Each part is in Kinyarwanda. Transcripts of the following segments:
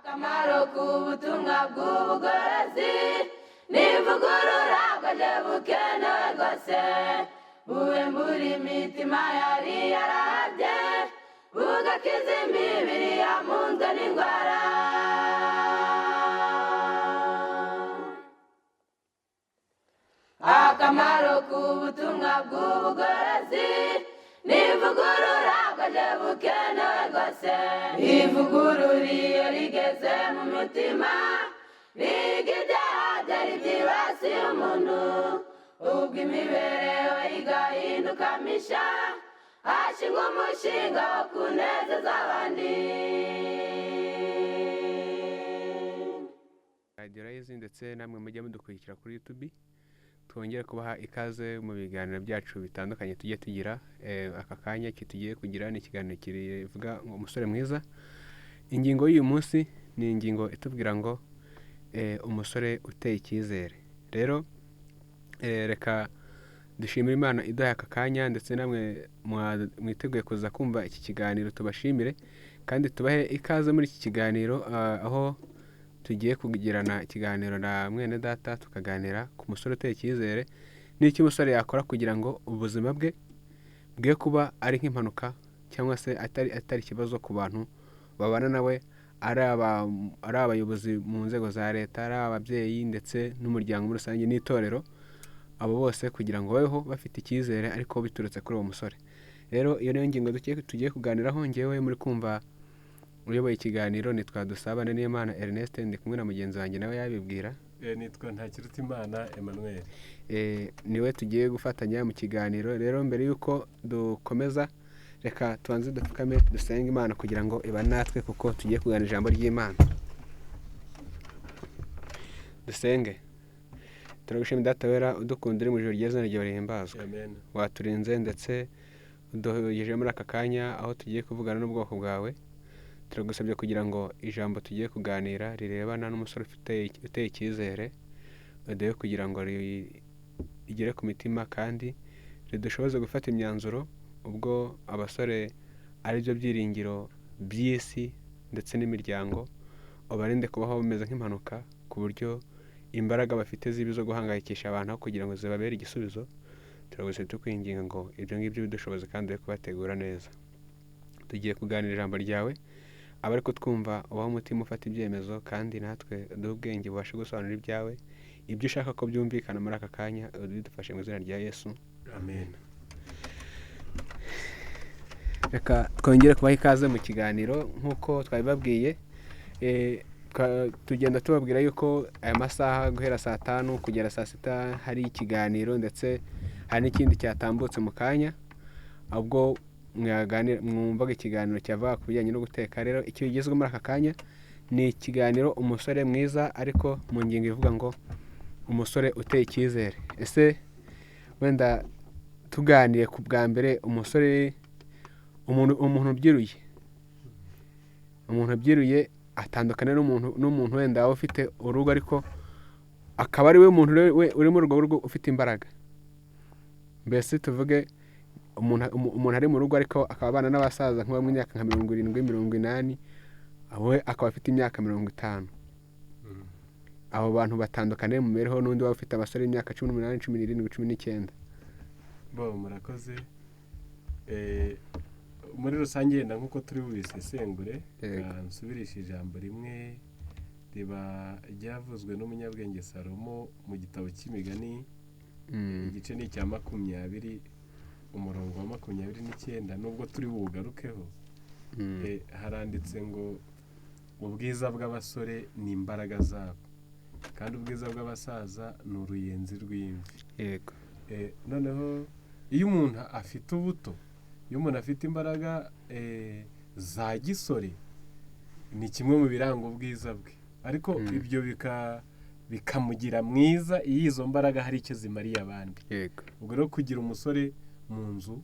Akamaro k'ubutumwa bw'ubugorozi n'ivugurura bwaje bukenewe rwose, buhembura imitima yari yarahabye, bugakiza imibiri yamunzwe n'indwara. Akamaro k'ubutumwa bw'ubugorozi n'ivugurura bwaje bukenewe rwose, ivugurura iyo rigeze mu mutima riga ibyaha byari byibasiye umuntu, ubwo imibereho igahinduka misha, hashingwa umushinga wo kunezeza abandi. Radiyo Rayizi ndetse namwe mujya mudukurikira kuri YouTube, twongere kubaha ikaze mu biganiro byacu bitandukanye tujya tugira. Aka kanya tugiye kugira ni ikiganiro kivuga ngo umusore mwiza. Ingingo y'uyu munsi ni ingingo itubwira ngo umusore uteye icyizere. Rero reka dushimire Imana iduhaye aka kanya, ndetse namwe mwiteguye kuza kumva iki kiganiro tubashimire kandi tubahe ikaze muri iki kiganiro, aho tugiye kugirana ikiganiro na mwene data, tukaganira ku musore uteye icyizere n'icyo umusore yakora kugira ngo ubuzima bwe bwe kuba ari nk'impanuka cyangwa se atari ikibazo ku bantu babana nawe, ari abayobozi mu nzego za leta, ari ababyeyi ndetse n'umuryango muri rusange n'itorero, abo bose kugira ngo babeho bafite icyizere ariko biturutse kuri uwo musore. Rero iyo niyo ngingo tugiye kuganiraho. Ngewe muri kumva uyoboye ikiganiro nitwa Dusabane n'Imana Ernest, ndi kumwe na mugenzi wanjye nawe yabibwira. Nitwa Ntakirutimana Emmanuel. Niwe tugiye gufatanya mu kiganiro. Rero mbere y'uko dukomeza, reka tubanze dupfukame dusenge Imana kugira ngo ibane natwe, kuko tugiye kuganira ijambo ry'Imana. Dusenge. Turagushimira Data wera udukunda uri mu ijuru ryiza, ryawe rihimbazwe. Amen. Waturinze ndetse uduhejeje muri aka kanya aho tugiye kuvugana n'ubwoko bwawe. Turagusabye kugira ngo ijambo tugiye kuganira rirebana n'umusore uteye icyizere, uduhe kugira ngo rigere ku mitima kandi ridushoboze gufata imyanzuro, ubwo abasore ari byo byiringiro by'isi ndetse n'imiryango, ubarinde kubaho bameze nk'impanuka, ku buryo imbaraga bafite ziba izo guhangayikisha abantu aho kugira ngo zibabere igisubizo. Turagusabye tukwinginga ngo ibyo ngibyo bidushoboze kandi ube kubategura neza. Tugiye kuganira ijambo ryawe, abari kutwumva ubahe umutima ufata ibyemezo, kandi natwe uduhe ubwenge bubashe gusobanura ibyawe, ibyo ushaka ko byumvikana muri aka kanya, ubidufashe mu izina rya Yesu. Amen. Reka twongere kubaha ikaze mu kiganiro nk'uko twabibabwiye. Tugenda tubabwira yuko aya masaha guhera saa 5 kugera saa 6 hari ikiganiro, ndetse hari n'ikindi cyatambutse mu kanya ubwo mwumvaga ikiganiro cyavuga ku bijyanye no guteka. Rero icyo kigezweho muri aka kanya ni ikiganiro umusore mwiza, ariko mu ngingo ivuga ngo umusore uteye icyizere. Ese wenda tuganiye ku bwa mbere, umusore umuntu ubyiruye atandukana n'umuntu wenda waba ufite urugo, ariko akaba ari we muntu uri muri urwo rugo ufite imbaraga. Mbese tuvuge umuntu ari mu rugo ariko akaba abana n'abasaza nk'abo mu myaka nka 70, 80, we akaba afite imyaka 50. Abo bantu batandukaniye mu mibereho n'undi waba ufite abasore b'imyaka 18, 17, 19. Bo murakoze. Muri rusange yenda nk'uko turi bubisesengure, nsubirisha ijambo rimwe riba ryavuzwe n'umunyabwenge Salomo mu gitabo cy'imigani, igice ni icya 20, umurongo wa 29, nubwo turi bugarukeho. Haranditse ngo ubwiza bw'abasore ni imbaraga zabo, kandi ubwiza bw'abasaza ni uruyenzi rw'imvi. Yego. Noneho iyo umuntu afite ubuto, iyo umuntu afite imbaraga za gisore, ni kimwe mu biranga ubwiza bwe, ariko ibyo bikamugira mwiza iyo izo mbaraga hari icyo zimariye abandi. Yego. Ubwo rero kugira umusore mu nzu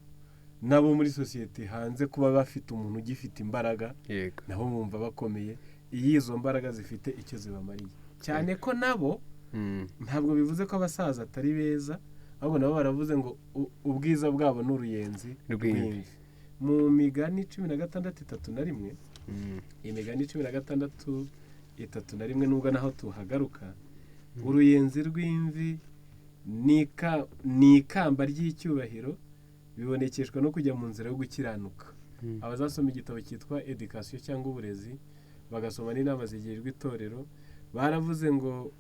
nabo muri sosiyete hanze kuba bafite umuntu ugifite imbaraga, Yego. nabo bumva bakomeye iyo izo mbaraga zifite icyo zibamariye. Cyane ko nabo ntabwo bivuze ko abasaza atari beza, ahubwo nabo baravuze ngo ubwiza bwabo ni uruyenzi Rw'imvi. Mu migani 16:31, imigani 16 31, nubwo naho tuhagaruka. Uruyenzi rw'imvi ni ikamba ry'icyubahiro, bibonekeshwa no kujya mu nzira yo gukiranuka. Abazasoma igitabo cyitwa Education cyangwa uburezi, bagasoma n'inama zigirwa itorero, baravuze ngo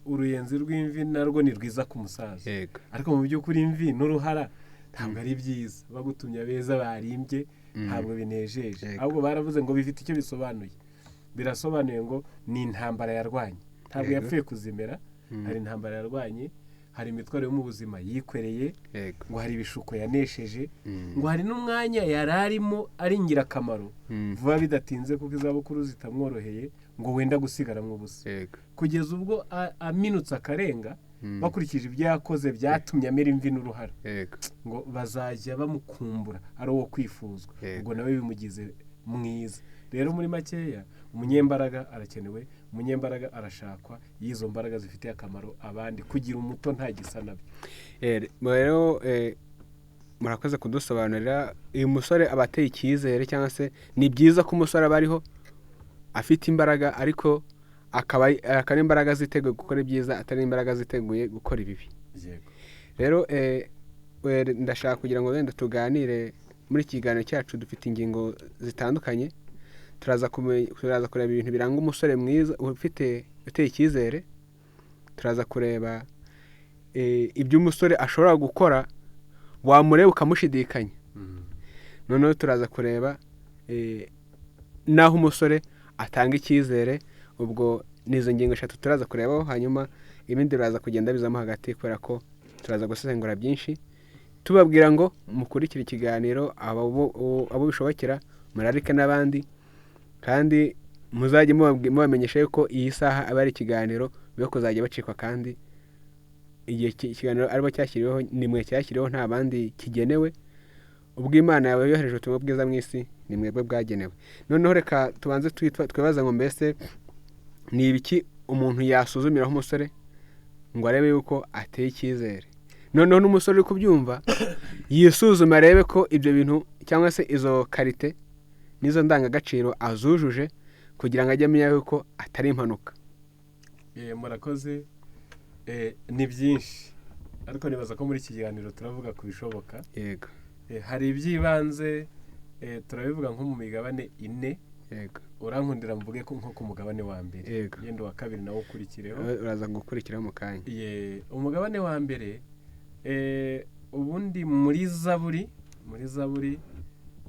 uruyenzi rw'imvi narwo ni rwiza ku musaza. Ariko mu by'ukuri imvi n'uruhara ntabwo ari byiza, bagutumye abeza barimbye ntabwo binejeje. Ahubwo baravuze ngo bifite icyo bisobanuye, birasobanuye ngo ni intambara yarwanye, ntabwo yapfuye kuzimera. Hari intambara yarwanye, hari imitwaro yo mu buzima yikoreye, ngo hari ibishuko yanesheje, ngo hari n'umwanya yari arimo ari ingirakamaro vuba bidatinze, kuko izabukuru zitamworoheye, ngo wenda gusigaramwo ubusa, kugeza ubwo aminutse akarenga, bakurikije ibyo yakoze byatumye amera imvi n'uruhara, ngo bazajya bamukumbura ari uwo kwifuzwa, ubwo nawe bimugize mwiza. Rero muri makeya, umunyembaraga arakenewe, umunyembaraga arashakwa, y'izo mbaraga zifitiye akamaro abandi, kugira umuto nta gisa nabyo. Rero murakoze kudusobanurira. Uyu musore aba ateye icyizere, cyangwa se ni byiza ko umusore aba ariho afite imbaraga, ariko akaba ari imbaraga ziteguye gukora ibyiza, atari imbaraga ziteguye gukora ibibi. Rero ndashaka kugira ngo wenda tuganire muri iki kiganiro cyacu, dufite ingingo zitandukanye. Turaza kureba ibintu biranga umusore mwiza ufite uteye icyizere, turaza kureba ibyo umusore ashobora gukora wamureba ukamushidikanya, noneho turaza kureba n'aho umusore atanga icyizere. Ubwo ni izo ngingo eshatu turaza kurebaho, hanyuma ibindi biraza kugenda bizamo hagati, kubera ko turaza gusesengura byinshi. Tubabwira ngo mukurikire ikiganiro, abo bishobokera murarike n'abandi, kandi muzajye mubamenyesha yuko iyi saha aba ari ikiganiro be kuzajya bacikwa, kandi igihe ikiganiro arimo cyashyiriweho ni mwe cyashyiriweho, nta bandi kigenewe. Ubwo Imana yawe yohereje ubutumwa bwiza mu isi, ni mwebwe bwagenewe. Noneho reka tubanze twibaza ngo mbese ni ibiki umuntu yasuzumiraho umusore ngo arebe yuko ateye icyizere. Noneho n'umusore uri kubyumva yisuzume arebe ko ibyo bintu cyangwa se izo karite n'izo ndangagaciro azujuje, kugira ngo ajye amenya yuko atari impanuka. Murakoze. Ni byinshi, ariko nibaza ko muri iki kiganiro turavuga ku bishoboka. Yego. Hari iby'ibanze, turabivuga nko mu migabane ine. Yego. Urankundira mvuge ko nko ku mugabane wa mbere, Yego. yenda uwa kabiri nawo ukurikireho. Uraza gukurikiraho mu kanya. Umugabane wa mbere, ubundi muri Zaburi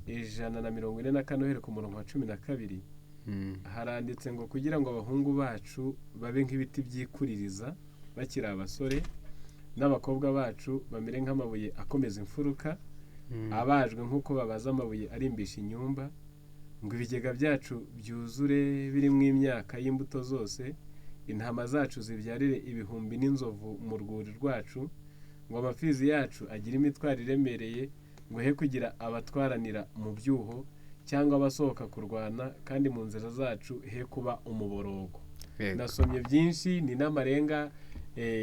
144 uhereye ku murongo wa 12, haranditse ngo kugira ngo abahungu bacu babe nk'ibiti byikuririza bakiri abasore, n'abakobwa bacu bamere nk'amabuye akomeza imfuruka, abajwe nk'uko babaza amabuye arimbisha inyumba, ngo ibigega byacu byuzure birimo imyaka y'imbuto zose, intama zacu zibyarire ibihumbi n'inzovu mu rwuri rwacu, ngo amapfizi yacu agire imitwaro iremereye, ngo he kugira abatwaranira mu byuho cyangwa abasohoka kurwana, kandi mu nzira zacu he kuba umuborogo. Nasomye byinshi, ni n'amarenga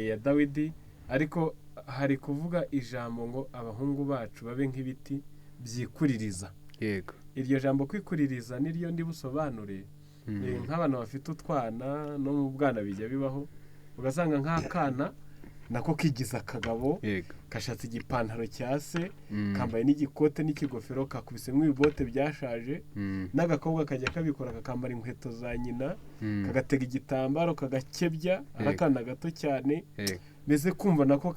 ya Dawidi, ariko hari kuvuga ijambo ngo abahungu bacu babe nk'ibiti byikuririza. Yego. Iryo jambo kwikuririza niryo ndi busobanure. Nk'abantu bafite utwana no mu bwana bijya bibaho, ugasanga nk'akana nako kigize akagabo, kashatse igipantaro cya se, kambaye n'igikote n'ikigofero, kakubisemo ibibote byashaje, n'agakobwa kajya kabikora kakambara inkweto za nyina, kagatega igitambaro kagakebya, ari akana gato cyane, mbese kumva nako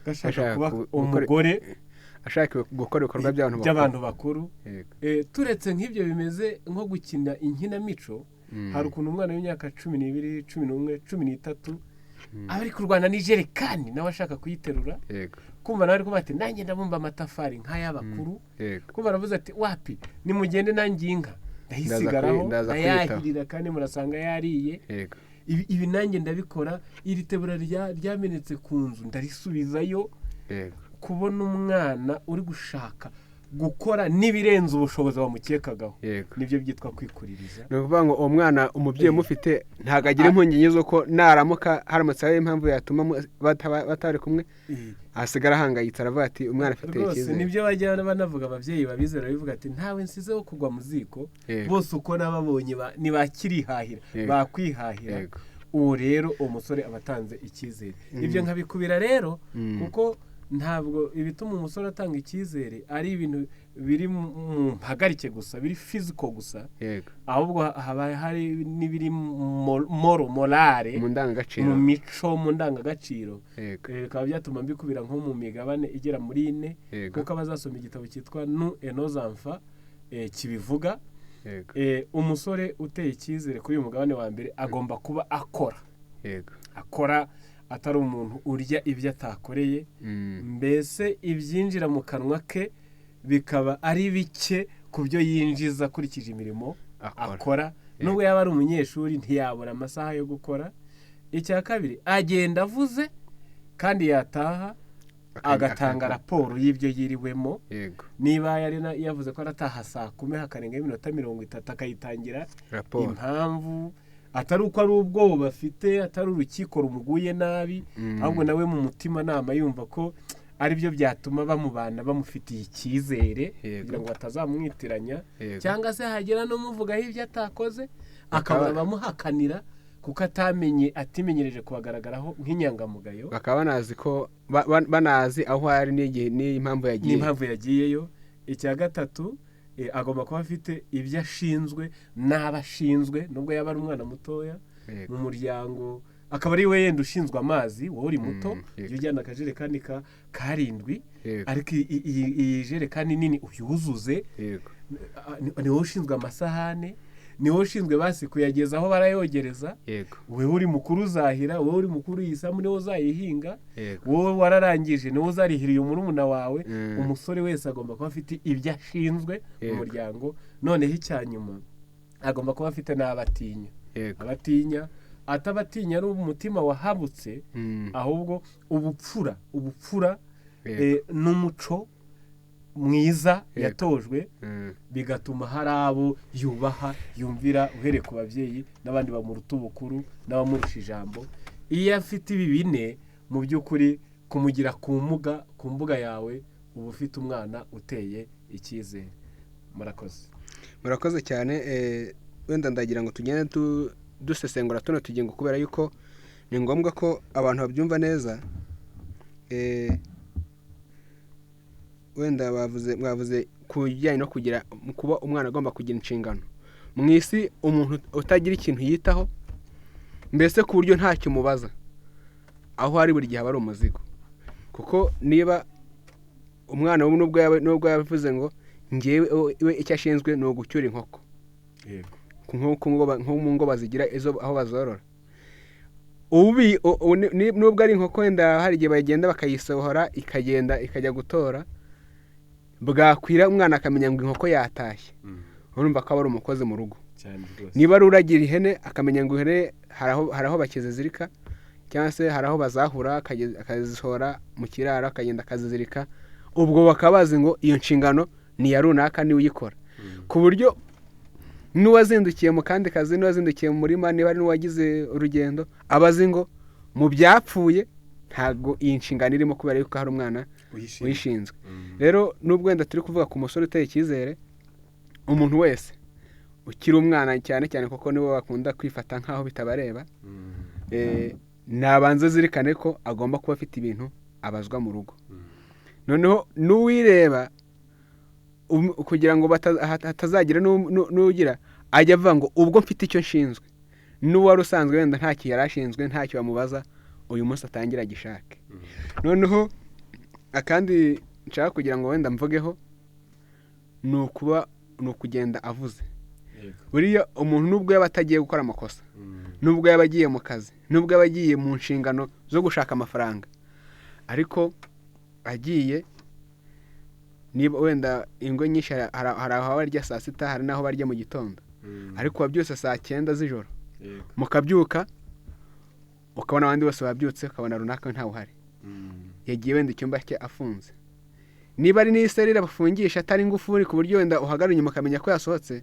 gashaka kuba umugore, ashaka gukora ibikorwa by'abantu bakuru. Turetse nk'ibyo bimeze nko gukina inkinamico, hari ukuntu umwana w'imyaka 12, 11, 13 aba ari kurwana n'ijerekani nawe ashaka kuyiterura, kumva nawe ari kuvuga ati nanjye ndabumba amatafari nk'ay'abakuru, kumva aravuze ati wapi nimugende nanjye inka ndayisigaraho ndayahirira kandi murasanga yariye, ibi nanjye ndabikora, iri tebura ryamenetse ku nzu ndarisubizayo. Kubona umwana uri gushaka gukora n'ibirenze ubushobozi bamukekagaho, nibyo byitwa kwikuririza. Ni ukuvuga ngo uwo mwana umubyeyi umufite Ntabwo agira impungenge z'uko naramuka haramutse hari impamvu yatuma batari kumwe, asigara ahangayitse, aravuga ati umwana afite Rwose icyizere. nibyo bajya banavuga ababyeyi babizera, bivuga ati ntawe nsize wo kugwa mu ziko, bose uko nababonye ntibakirihahira, bakwihahira. Uwo rero uwo musore aba atanze icyizere. Ibyo nkabikubira rero, kuko ntabwo ibituma umusore atanga icyizere ari ibintu biri mu mpagarike gusa, biri physical gusa, ahubwo haba hari n'ibiri morale, mu ndangagaciro, mu mico, mu ndangagaciro. Bikaba byatuma mbikubira nko mu migabane igera muri ine, kuko abazasoma igitabo cyitwa Nous et nos enfants kibivuga. Umusore uteye icyizere kuri uyu mugabane wa mbere agomba kuba akora, akora atari umuntu urya ibyo atakoreye, mbese ibyinjira mu kanwa ke bikaba ari bike ku byo yinjiza akurikije imirimo akora. Akora nubwo yaba ari umunyeshuri, ntiyabura amasaha yo gukora. Icya kabiri, agenda avuze kandi yataha agatanga raporo y'ibyo yiriwemo. Niba yari yavuze ko arataha saa 10, hakarengaho iminota 30, akayitangira raporo. Impamvu atari uko ari ubwoba afite, atari urukiko rumuguye nabi, ahubwo nawe mu mutima nama yumva ko aribyo byatuma bamubana bamufitiye icyizere, kugira ngo batazamwitiranya, cyangwa se hagira n'umuvugaho ibyo atakoze, akabura abamuhakanira kuko atamenye, atimenyereje kubagaragaraho nk'inyangamugayo. Bakaba banazi ko banazi aho ari n'igihe n'impamvu yagiye. N'impamvu yagiyeyo. Icya gatatu, agomba kuba afite ibyo ashinzwe n'abo ashinzwe, nubwo yaba ari umwana mutoya mu muryango, akaba ari we yenda ushinzwe amazi, wowe uri muto, ujya ujyana akajerekani ka karindwi, ariko iyi jerekani nini uyuzuze. Ni wowe ushinzwe amasahane, ni wowe ushinzwe basi kuyageza aho barayogereza. Wowe uri mukuru uzahira, wowe uri mukuru iyi sambu niwe uzayihinga, wowe wararangije niwe uzarihiriye murumuna wawe. Umusore wese agomba kuba afite ibyo ashinzwe mu muryango. Noneho icya nyuma, agomba kuba afite n'abatinya. Abatinya, atabatinya ari umutima wahabutse, ahubwo ubupfura n'umuco mwiza yatojwe, bigatuma hari abo yubaha, yumvira, uhereye ku babyeyi n'abandi bamuruta ubukuru n'abamurusha ijambo. Iyo afite ibi bine, mu by'ukuri kumugira ku mbuga yawe, uba ufite umwana uteye icyizere. Murakoze. Murakoze cyane. Wenda ndagira ngo tugende dusesengura tuno tugingo, kubera yuko ni ngombwa ko abantu babyumva neza. Wenda mwavuze ku bijyanye no kugira, kuba umwana agomba kugira inshingano mu isi. Umuntu utagira ikintu yitaho, mbese ku buryo ntacyo umubaza, aho ari buri gihe aba ari umuzigo, kuko niba umwana we nubwo yavuze ngo ngewe we icyo ashinzwe ni ugucyura inkoko, nko mu ngo bazigira izo aho bazorora, ubi nubwo ari inkoko, wenda hari igihe bagenda bakayisohora, ikagenda ikajya gutora, bwakwira umwana akamenya ngo inkoko yatashye, urumva ko aba ari umukozi mu rugo. Cyane rwose. Niba ari uragira ihene, akamenya ngo ihene hari aho bakizizirika, cyangwa se hari aho bazahura, akazisohora mu kiraro, akagenda akazizirika, ubwo bakaba bazi ngo iyo nshingano ni iya runaka, niwe uyikora, ku buryo n'uwazindukiye mu kandi kazi, n'uwazindukiye mu murima, niba ari n'uwagize urugendo, aba azi ngo mu byapfuye ntabwo iyi nshingano irimo, kubera yuko hari umwana uyishinzwe. Uyishinzwe. Rero nubwo wenda turi kuvuga ku musore uteye icyizere, umuntu wese ukiri umwana cyane cyane, kuko nibo bakunda kwifata nk'aho bitabareba, nabanza azirikane ko agomba kuba afite ibintu abazwa mu rugo. Noneho n'uwireba, kugira ngo hatazagira n'ugira ajya avuga ngo ubwo mfite icyo nshinzwe, n'uwari usanzwe wenda ntacyo yari ashinzwe, ntacyo bamubaza, uyu munsi atangira agishake. Noneho akandi nshaka kugira ngo wenda mvugeho ni ukuba ni ukugenda avuze. Buriya umuntu nubwo yaba atagiye gukora amakosa, nubwo yaba agiye mu kazi, nubwo yaba agiye mu nshingano zo gushaka amafaranga, ariko agiye, niba wenda ingo nyinshi hari aho barya saa sita, hari n'aho barya mu gitondo, ariko wabyutse saa 9 z'ijoro, mukabyuka ukabona abandi bose babyutse, ukabona runaka ntawe uhari, yagiye wenda icyumba cye afunze, niba ari n'iserire bafungisha atari ingufuri, ku buryo wenda uhagarara inyuma ukamenya ko yasohotse,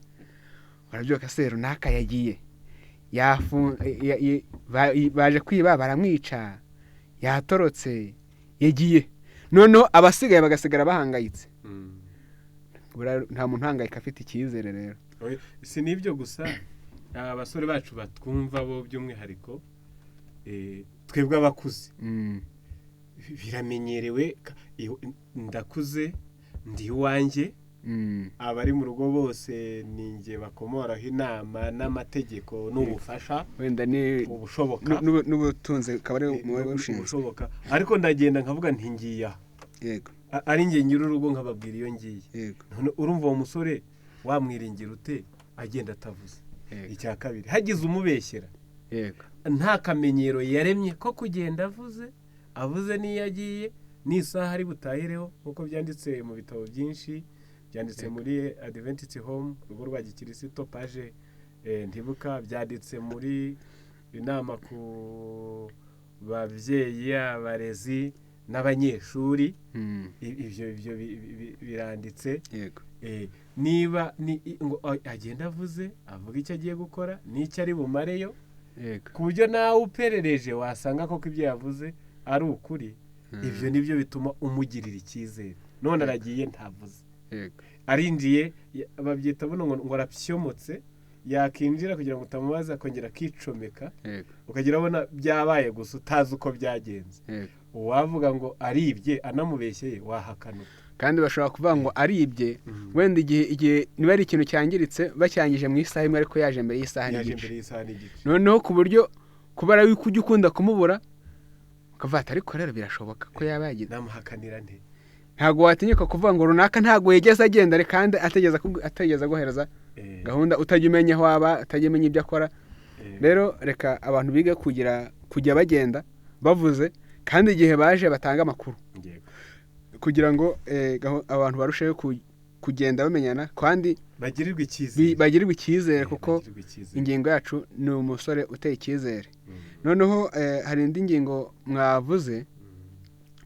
urabyuka se runaka yagiye. Baje kwiba baramwica, yatorotse, yagiye. Noneho abasigaye bagasigara bahangayitse. Nta muntu uhangayika afite icyizere rero. Si n'ibyo gusa, abasore bacu batwumva bo by'umwihariko, twebwe abakuze biramenyerewe, ndakuze ndi iwanjye, abari mu rugo bose ni njye bakomoraho inama n'amategeko n'ubufasha, wenda ni ubushoboka n'ubutunzi akaba ari ubushoboka, ariko ndagenda nkavuga nti ngiye aha, yego, ari njye nyir'urugo nkababwira iyo ngiye. Urumva uwo musore wamwiringira ute agenda atavuze? Icya kabiri, hagize umubeshyera, yego, nta kamenyero yaremye ko kugenda avuze n'iyo agiye n'isaha ari butahireho, nk'uko byanditse mu bitabo byinshi, byanditse muri Adventist Home, urugo rwa gikirisito, paje ntibuka, byanditse muri inama ku babyeyi, abarezi n'abanyeshuri, ibyo biranditse. Yego, niba ngo agenda avuze, avuga icyo agiye gukora n'icyo ari bumareyo, ku buryo nawe uperereje wasanga koko ibyo yavuze ari ukuri. Ibyo nibyo bituma umugirira icyizere. None aragiye ntavuze, arinjiye, babyita buno ngo arapyomotse, yakinjira kugira ngo utamubaza akongera akicomeka, ukagira abona byabaye gusa utazi uko byagenze. Uwavuga ngo aribye anamubeshyeye wahakanuka. Kandi bashobora kuvuga ngo aribye, wenda igihe niba ari ikintu cyangiritse bacyangije mu isaha imwe, ariko yaje mbere y'isaha n'igice. Noneho ku buryo kubera yuko ujya ukunda kumubura ukavuga ati ariko rero birashoboka ko yaba yagize, namuhakanira nte? Ntabwo watinyuka kuvuga ngo runaka ntabwo yigeze agenda, kandi ategeza guhereza gahunda, utajya umenya aho aba, utajya umenya ibyo akora. Rero reka abantu bige kujya bagenda bavuze, kandi igihe baje batanga amakuru, kugira ngo abantu barusheho kugenda bamenyana, kandi bagirirwe icyizere, kuko ingingo yacu ni umusore uteye icyizere. Noneho hari indi ngingo mwavuze,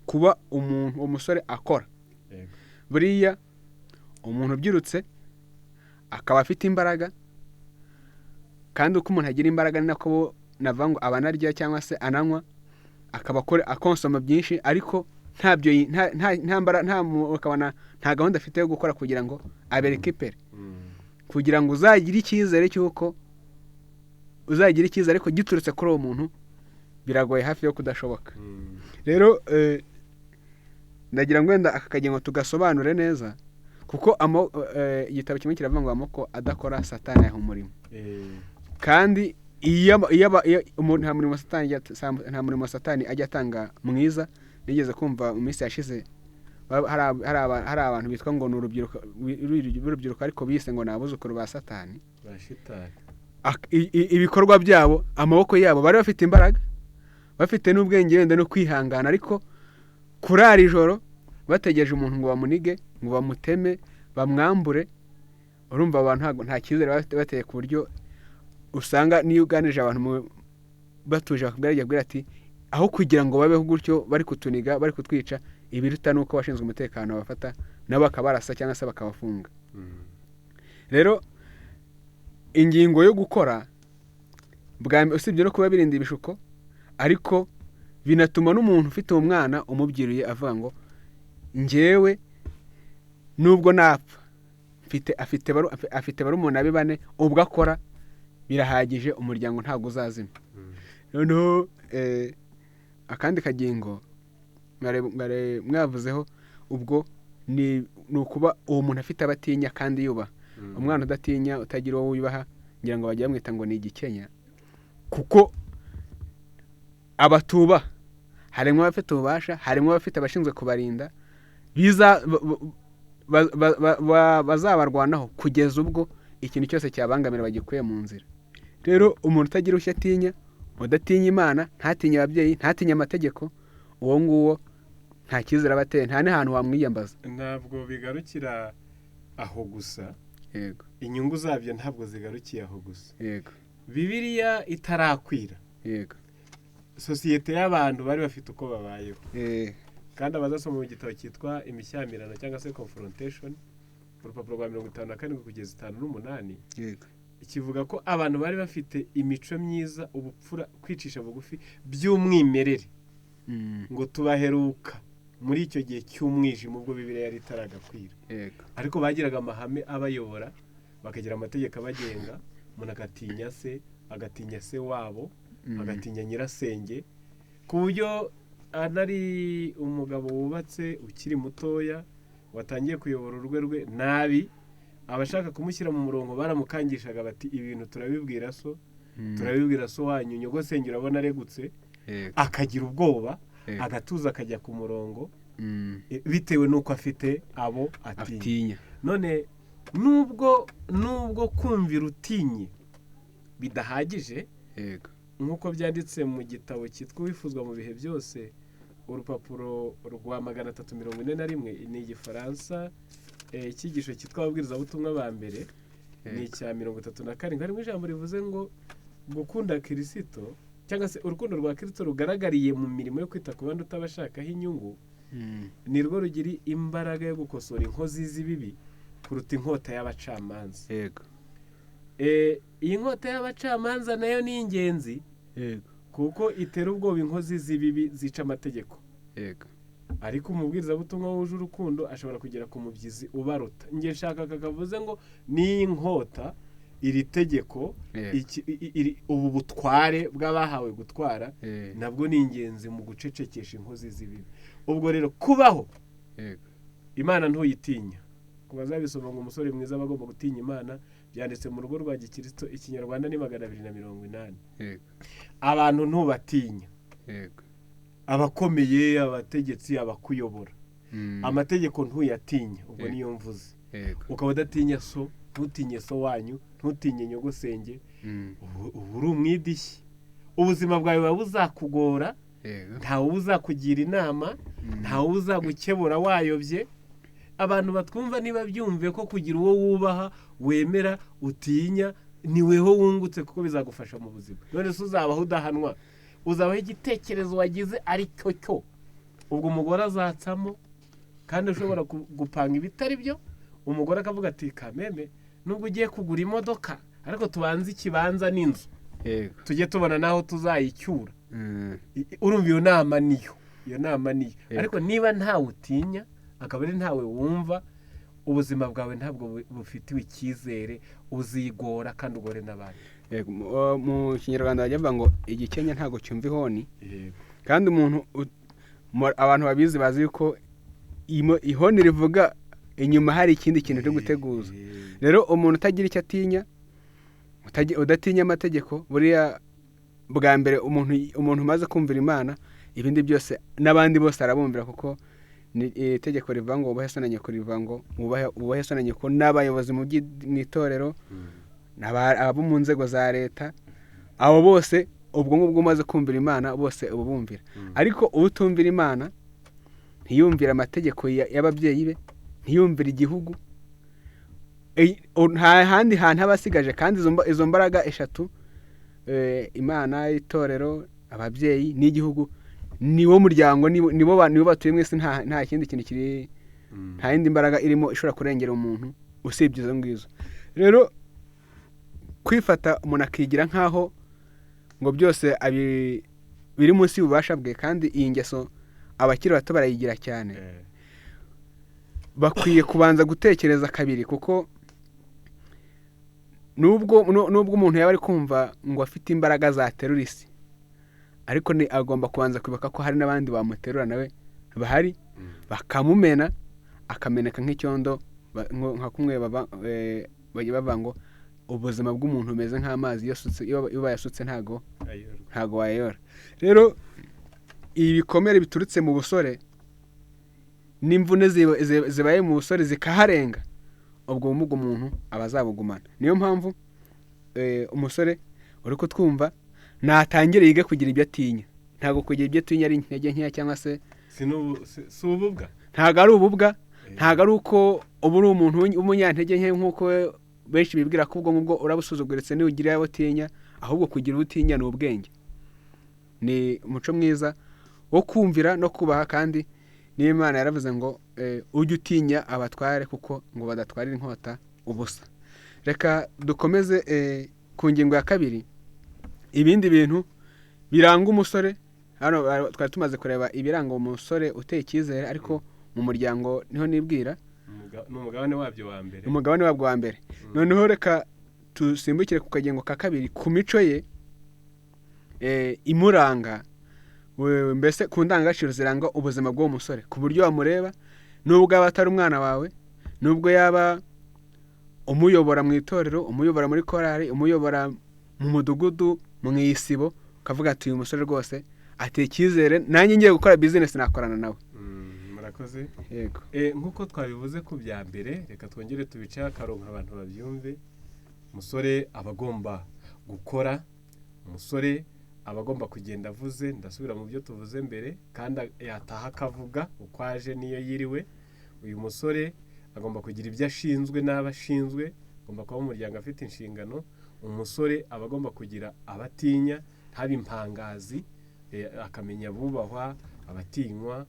kuba umuntu umusore akora. Buriya umuntu ubyirutse akaba afite imbaraga, kandi uko umuntu agira imbaraga ni nako navuga ngo abanarya cyangwa se ananywa, akaba akonsoma byinshi, ariko ntabyo nta gahunda afite yo gukora kugira ngo aberekipere, kugira ngo uzagire icyizere cy'uko uzagira icyizere ariko giturutse kuri uwo muntu, biragoye hafi yo kudashoboka. Rero ndagira ngo wenda aka kagengo tugasobanure neza, kuko igitabo kimwe kiravuga ngo amoko adakora Satani yaha umurimo. Kandi iyo nta murimo Satani ajya atanga mwiza. Nigeze kumva mu minsi yashize hari abantu bitwa ngo ni urubyiruko, ariko bise ngo ni abuzukuru ba Satani. Ibikorwa byabo, amaboko yabo, bari bafite imbaraga, bafite n'ubwenge wenda no kwihangana, ariko kurara ijoro bategereje umuntu ngo bamunige, ngo bamuteme, bamwambure, urumva abantu nta cyizere bateye, ku buryo usanga niyo uganirije abantu batuje bakubwira ati aho kugira ngo babeho gutyo bari kutuniga, bari kutwica, ibiruta nuko abashinzwe umutekano bafata nabo bakabarasa cyangwa se bakabafunga. Rero ingingo yo gukora usibye no kuba birinda ibishuko, ariko binatuma n'umuntu ufite uwo mwana umubyiruye avuga ngo njyewe nubwo napfa afite barumuna be bane, ubwo akora birahagije, umuryango ntabwo uzazima. Noneho akandi kagingo mwavuzeho ubwo ni ukuba uwo muntu afite abatinya kandi yubaha. Umwana udatinya, utagira uwo yubaha, ngira ngo bajya bamwita ngo ni igikenya, kuko abatuba harimo abafite ububasha, harimo abafite abashinzwe kubarinda, bazabarwanaho kugeza ubwo ikintu cyose cyabangamira bagikuye mu nzira. Rero umuntu utagira ushya atinya, udatinya Imana, ntatinye ababyeyi, ntatinye amategeko, uwo nguwo nta cyizere aba ateye, nta n'ahantu wamwiyambaza. Ntabwo bigarukira aho gusa. Yego, inyungu zabyo ntabwo zigarukiye aho gusa. Yego, Bibiliya itarakwira, yego, sosiyete y'abantu bari bafite uko babayeho. Kandi abazasoma mu gitabo cyitwa Imishyamirano cyangwa se Confrontation, urupapuro rwa 57 kugeza 58, yego, Kivuga ko abantu bari bafite imico myiza, ubupfura, kwicisha bugufi by'umwimerere, ngo tubaheruka muri icyo gihe cy'umwijima ubwo Bibiliya yari itaragakwira. Ariko bagiraga amahame abayobora, bakagira amategeko abagenga. Umuntu agatinya se, agatinya se wabo, agatinya nyirasenge, ku buryo anari umugabo wubatse ukiri mutoya watangiye kuyobora urugo rwe nabi, abashaka kumushyira mu murongo baramukangishaga bati ibintu turabibwira so, turabibwira so wanyu, nyogosenge urabona aregutse, akagira ubwoba, agatuza akajya ku murongo, bitewe n'uko afite abo atinya. None nubwo kumvira utinye bidahagije, nk'uko byanditse mu gitabo cyitwa Uwifuzwa mu bihe byose, urupapuro rwa 341, ni igifaransa, icyigisho cyitwa Ababwirizabutumwa ba mbere, ni icya 37, harimo ijambo rivuze ngo gukunda Kirisito cyangwa se urukundo rwa Kirisito rugaragariye mu mirimo yo kwita ku bandi utabashakaho inyungu, ni rwo rugira imbaraga yo gukosora inkozi z'ibibi kuruta inkota y'abacamanza. Iyi nkota y'abacamanza nayo ni ingenzi, kuko itera ubwoba inkozi z'ibibi zica amategeko. Ariko umubwirizabutumwa wuje urukundo ashobora kugera ku mubyizi ubaruta. Njye nshaka kakavuze ngo ni inkota, iri tegeko, ubu butware bw'abahawe gutwara, nabwo ni ingenzi mu gucecekesha inkozi z'ibibi. Ubwo rero kubaho Imana ntuyitinya. Ku bazabisoma ngo umusore mwiza aba agomba gutinya Imana, byanditse mu rugo rwa Gikristo, ikinyarwanda ni 280. Abantu ntubatinya, abakomeye, abategetsi, abakuyobora. Amategeko ntuyatinya, ubwo niyo mvuze. Ukaba udatinya so, ntutinye so wanyu, ntutinye nyogosenge, ubu uri umwidishyi. Ubuzima bwawe buba buzakugora, ntawe uzakugira inama, ntawe uzagukebura wayobye. Abantu batwumva niba byumve ko kugira uwo wubaha, wemera, utinya, ni weho wungutse, kuko bizagufasha mu buzima. None se uzabaho udahanwa, uzabaho igitekerezo wagize ari cyo cyo, ubwo umugore azatsamo, kandi ushobora gupanga ibitari byo. Umugore akavuga ati kameme, nubwo ugiye kugura imodoka, ariko tubanze ikibanza n'inzu, tujye tubona naho tuzayicyura. Urumva iyo nama niyo, iyo nama niyo. Ariko niba ntawe utinya, akaba ari ntawe wumva, ubuzima bwawe ntabwo bufitiwe icyizere, uzigora kandi ugore n'abandi. Mu kinyarwanda bajya bavuga ngo igikenya ntabwo cyumva ihoni. Kandi umuntu abantu babizi bazi yuko ihoni rivuga inyuma hari ikindi kintu cyo guteguza. Rero umuntu utagira icyo atinya, udatinya amategeko, buriya bwa mbere umuntu umaze kumvira Imana, ibindi byose n'abandi bose arabumvira, kuko ni itegeko rivuga ngo wubahe so na nyoko, rivuga ngo wubahe so na nyoko, n'abayobozi mu itorero, abo mu nzego za leta, abo bose ubwo ngubwo umaze kumvira Imana bose ubumvira. Ariko utumvira Imana, ntiyumvira amategeko y'ababyeyi be, ntiyumvira igihugu, nta handi hantu aba asigaje. Kandi izo mbaraga eshatu, Imana, itorero, ababyeyi n'igihugu, niwo muryango, nibo batuye mu isi, nta kindi kintu kiri, nta yindi mbaraga irimo ishobora kurengera umuntu usibye izo ngizo. Rero kwifata umuntu akigira nkaho ngo byose biri munsi y'ububasha bwe, kandi iyi ngeso abakiri bato barayigira cyane. Bakwiye kubanza gutekereza kabiri, kuko nubwo umuntu yaba ari kumva ngo afite imbaraga zaterura isi, ariko ni agomba kubanza kwibuka ko hari n'abandi bamuterura nawe bahari, bakamumena akameneka nk'icyondo, nka kumwe bajya bavuga ngo ubuzima bw'umuntu bumeze nk'amazi, iyo bayasutse ntago wayayora. Rero ibi bikomere biturutse mu busore n'imvune zibaye mu busore zikaharenga, ubwo bumuga umuntu aba azabugumana. Niyo mpamvu umusore uri kutwumva natangire yige kugira ibyo atinya. Ntago kugira ibyo atinya ari intege nkeya cyangwa se si ububwa, ntago ari ububwa, ntago ari uko uba uri umuntu w'umunyantege nke nk'uko benshi bibwira ko ubwo ngubwo urabusuzuguritse niba abo utinya, ahubwo kugira uwo utinya ni ubwenge, ni umuco mwiza wo kumvira no kubaha. Kandi n'Imana yaravuze ngo ujye utinya abatware kuko ngo badatwarira inkota ubusa. Reka dukomeze ku ngingo ya kabiri, ibindi bintu biranga umusore. Hano twari tumaze kureba ibiranga umusore uteye icyizere, ariko mu muryango niho nibwira Ni umugabane wabyo wa mbere. Umugabane wabwo wa mbere. Noneho reka dusimbukire ku kagengo ka kabiri, ku mico ye imuranga, mbese ku ndangagaciro ziranga ubuzima bw'uwo musore, ku buryo wamureba nubwo yaba atari umwana wawe, nubwo yaba umuyobora mu itorero, umuyobora muri korali, umuyobora mu mudugudu, mu isibo, ukavuga ati uyu musore rwose ateye icyizere, nanjye ngiye gukora bizinesi nakorana nawe. Murakoze. Yego. Nk'uko twabivuze ku bya mbere, reka twongere tubiceho akarongo abantu babyumve. Umusore aba agomba gukora, umusore aba agomba kugenda avuze, ndasubira mu byo tuvuze mbere, kandi yataha akavuga uko aje n'iyo yiriwe. Uyu musore agomba kugira ibyo ashinzwe n'abo ashinzwe, agomba kuba mu muryango afite inshingano. Umusore aba agomba kugira abatinya, ntabe impangazi, akamenya abubahwa, abatinywa,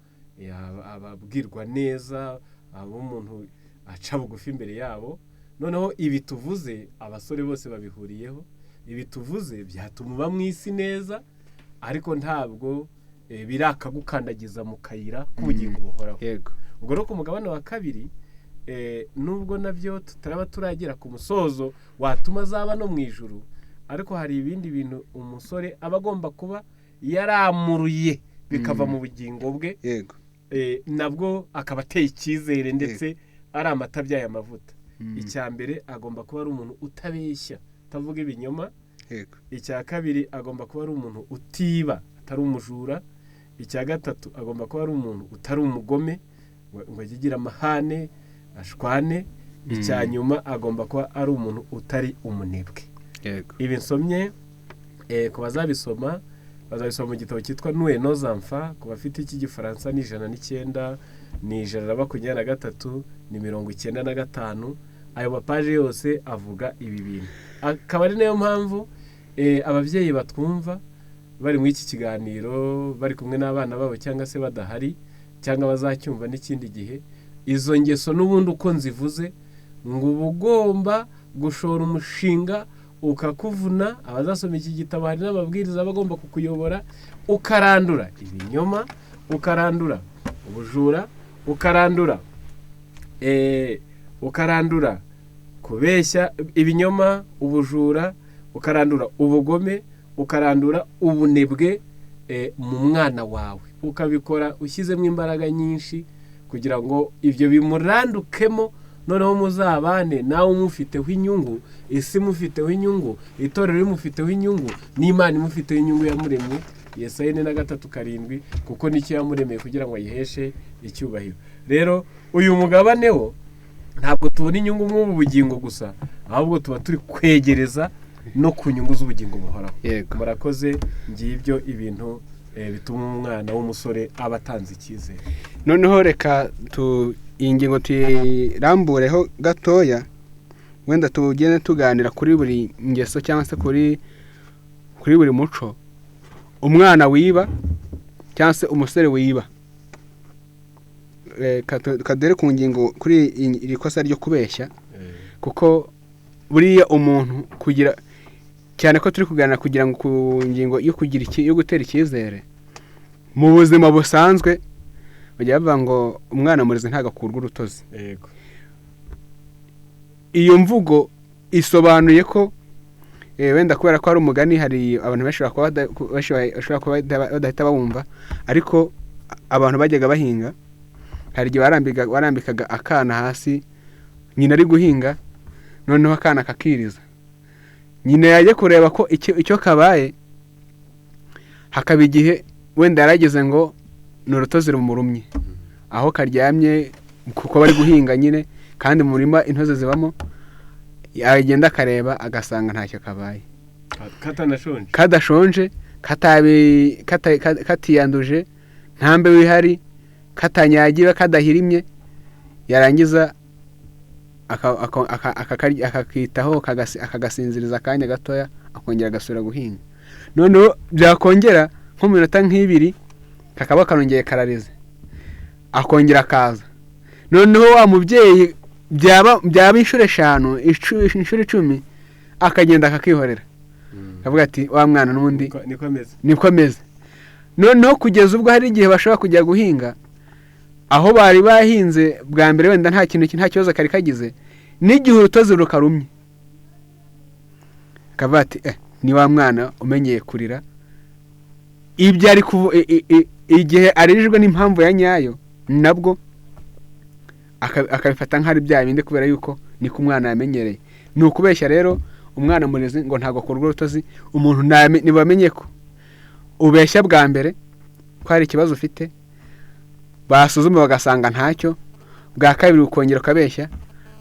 ababwirwa neza, abo umuntu aca bugufi imbere yabo. Noneho ibi tuvuze abasore bose babihuriyeho, ibi tuvuze byatuma uba mu isi neza, ariko ntabwo birakagukandagiza mu kayira k'ubugingo buhoraho. Yego. Ubwo rero ku mugabane wa kabiri, nubwo nabyo tutaraba turagera ku musozo watuma azaba no mu ijuru, ariko hari ibindi bintu umusore aba agomba kuba yaramuruye bikava mu bugingo bwe. Yego. Nabwo akaba ateye icyizere ndetse ari amata abyaye amavuta. Icya mbere, agomba kuba ari umuntu utabeshya, utavuga ibinyoma. Yego. Icya kabiri, agomba kuba ari umuntu utiba, atari umujura. Icya gatatu, agomba kuba ari umuntu utari umugome ngo ajye agira amahane ashwane. Icya nyuma, agomba kuba ari umuntu utari umunebwe. Yego. Ibi nsomye, ku bazabisoma bazabisoma mu gitabo cyitwa Nous et nos enfants. Ku bafite iki gifaransa ni 109, ni 123, ni 95. Ayo mapaje yose avuga ibi bintu, akaba ari nayo mpamvu ababyeyi batwumva bari muri iki kiganiro, bari kumwe n'abana babo cyangwa se badahari, cyangwa bazacyumva n'ikindi gihe, izo ngeso n'ubundi uko nzivuze, ngo uba ugomba gushora umushinga ukakuvuna. Abazasoma iki gitabo hari n'amabwiriza aba agomba kukuyobora, ukarandura ibinyoma, ukarandura ubujura, ukarandura kubeshya, ibinyoma, ubujura, ukarandura ubugome, ukarandura ubunebwe mu mwana wawe, ukabikora ushyizemo imbaraga nyinshi kugira ngo ibyo bimurandukemo, noneho muzabane nawe umufiteho inyungu, isi imufiteho inyungu, itorero rimufiteho inyungu, n'Imana imufiteho inyungu yamuremye. Yesaya 43:7, kuko nicyo yamuremeye kugira ngo ayiheshe icyubahiro. Rero uyu mugabane wo ntabwo tubona inyungu mw'ubu bugingo gusa, ahubwo tuba turi kwegereza no ku nyungu z'ubugingo buhoraho. Yego. Murakoze. Ngibyo ibintu bituma umwana w'umusore aba atanze icyizere. Noneho reka iyi ngingo tuyirambureho gatoya, wenda tugende tuganira kuri buri ngeso cyangwa se kuri buri muco. Umwana wiba cyangwa se umusore wiba, reka dore ku ngingo kuri iri kosa ryo kubeshya, kuko buriya umuntu kugira, cyane ko turi kuganira kugira ngo ku ngingo yo kugira iki, yo gutera icyizere mu buzima busanzwe, bajya bavuga ngo umwana murezi ntabwo akurwa urutozi. Yego. Iyo mvugo isobanuye ko wenda kubera ko ari umugani, hari abantu benshi bashobora kuba badahita bawumva, ariko abantu bajyaga bahinga, hari igihe barambikaga akana hasi, nyina ari guhinga, noneho akana kakiriza, nyina yajya kureba ko icyo kabaye, hakaba igihe wenda yarageze ngo ni urutozi rumurumye aho karyamye, kuko bari guhinga nyine, kandi mu murima intozi zibamo, yagenda akareba agasanga ntacyo kabaye, katanashonje, kadashonje, katiyanduje, nta mbeho ihari, katanyagiwe, kadahirimye, yarangiza akakitaho, akagasinziriza akanya gatoya, akongera agasubira guhinga. Noneho byakongera nko mu minota nk'ibiri kakaba karongeye kararize, akongera akaza. Noneho wa mubyeyi Byaba inshuro 5, inshuro 10, akagenda akakihorera, akavuga ati wa mwana n'ubundi niko ameze. Noneho kugeza ubwo hari igihe bashobora kujya guhinga aho bari bahinze bwa mbere, wenda nta kintu, nta kibazo kari kagize, n'igihe urutozi rukarumye akavuga ati ni wa mwana umenyeye kurira. Ibyo ari igihe arijwe n'impamvu ya nyayo, nabwo akabifata nk'ari bya bindi, kubera yuko niko umwana yamenyereye. Ni ukubeshya rero umwana murezi ngo ntabwo akurwa urutozi. Umuntu ntibamenye ko ubeshya bwa mbere ko hari ikibazo ufite, basuzuma bagasanga ntacyo, bwa kabiri ukongera ukabeshya,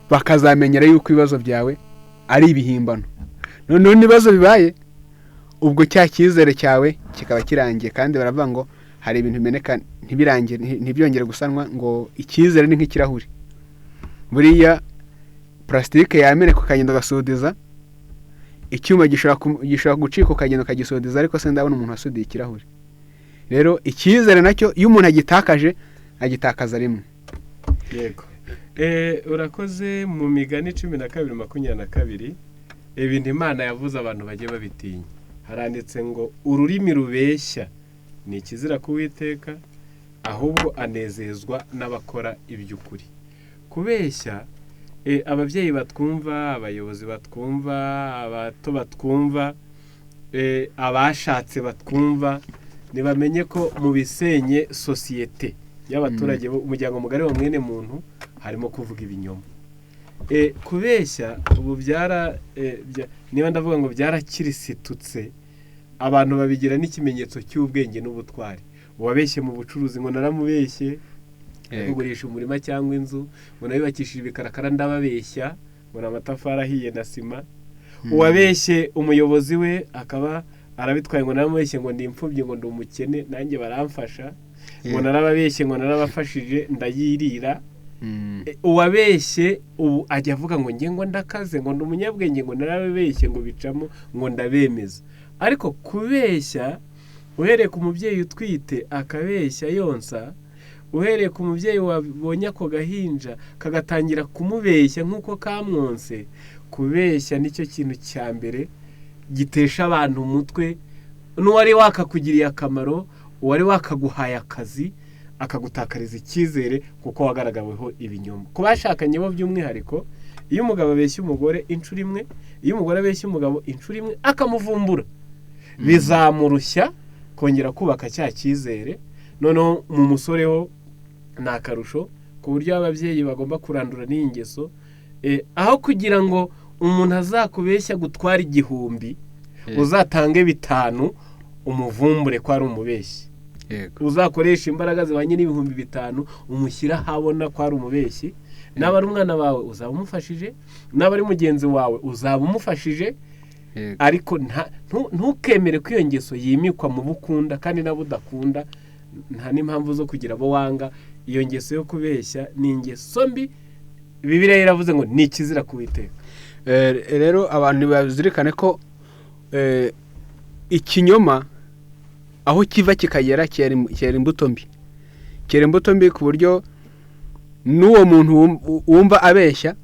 bakazamenyera yuko ibibazo byawe ari ibihimbano. Noneho n'ibibazo bibaye, ubwo cya cyizere cyawe kikaba kirangiye. Kandi baravuga ngo hari ibintu bimeneka ntibirangire, ntibyongere gusanwa, ngo icyizere ni nk'ikirahuri. Buriya plastique yameneka ukagenda ugasudiza, icyuma gishobora gucika ukagenda ukagisudiza, ariko se ndabona umuntu wasudiye ikirahuri. Rero icyizere nacyo iyo umuntu agitakaje, agitakaza rimwe. Yego. Urakoze. Mu Migani 12:22, ibintu Imana yavuze abantu bajye babitinya. Haranditse ngo ururimi rubeshya ni ikizira ku Uwiteka, ahubwo anezezwa n'abakora iby'ukuri. Kubeshya, ababyeyi batwumva, abayobozi batwumva, abato batwumva, abashatse batwumva, ntibamenye ko mu bisenye sosiyete y'abaturage, umuryango mugari wa mwene muntu, harimo kuvuga ibinyoma. Kubeshya ubu byara, niba ndavuga ngo byarakirisitutse, abantu babigira n'ikimenyetso cy'ubwenge n'ubutwari. Uwabeshye mu bucuruzi ngo naramubeshye, kugurisha umurima cyangwa inzu, ngo nabibakishije ibikarakara ndababeshya, ngo ni amatafari ahiye na sima. Uwabeshye umuyobozi we akaba arabitwaye ngo naramubeshye, ngo ndi imfubyi, ngo ndi umukene, nanjye baramfasha, ngo narababeshye, ngo narabafashije ndayirira. Uwabeshye ubu ajya avuga ngo nge ngo ndakaze, ngo ndi umunyabwenge, ngo narababeshye, ngo bicamo, ngo ndabemeza. Ariko kubeshya, uhereye ku mubyeyi utwite akabeshya yonsa, uhereye ku mubyeyi wabonye ako gahinja kagatangira kumubeshya nk'uko kamwonse, kubeshya nicyo kintu cya mbere gitesha abantu umutwe. N'uwari wakakugiriye akamaro, uwari wakaguhaye akazi, akagutakariza icyizere kuko wagaragaweho ibinyoma. Ku bashakanye bo by'umwihariko, iyo umugabo abeshya umugore inshuro imwe, iyo umugore abeshya umugabo inshuro imwe akamuvumbura, bizamurushya kongera kubaka cya cyizere. Noneho mu musore ho ni akarusho, ku buryo ababyeyi bagomba kurandura n'iyi ngeso. Aho kugira ngo umuntu azakubeshya gutwara 1000, uzatange 5 umuvumbure ko ari umubeshyi. Uzakoresha imbaraga zibanye n'ibihumbi 5 umushyira habona ko ari umubeshyi. Naba ari umwana wawe uzaba umufashije, naba ari mugenzi wawe uzaba umufashije. Ariko ntukemere ko iyo ngeso yimikwa mu bukunda kandi nabo udakunda, nta n'impamvu zo kugira abo wanga. Iyo ngeso yo kubeshya ni ingeso mbi. Bibiliya iravuze ngo ni ikizira ku Uwiteka. Rero abantu bazirikane ko ikinyoma aho kiva kikagera cyera imbuto mbi. Cyera imbuto mbi ku buryo n'uwo muntu wumva abeshya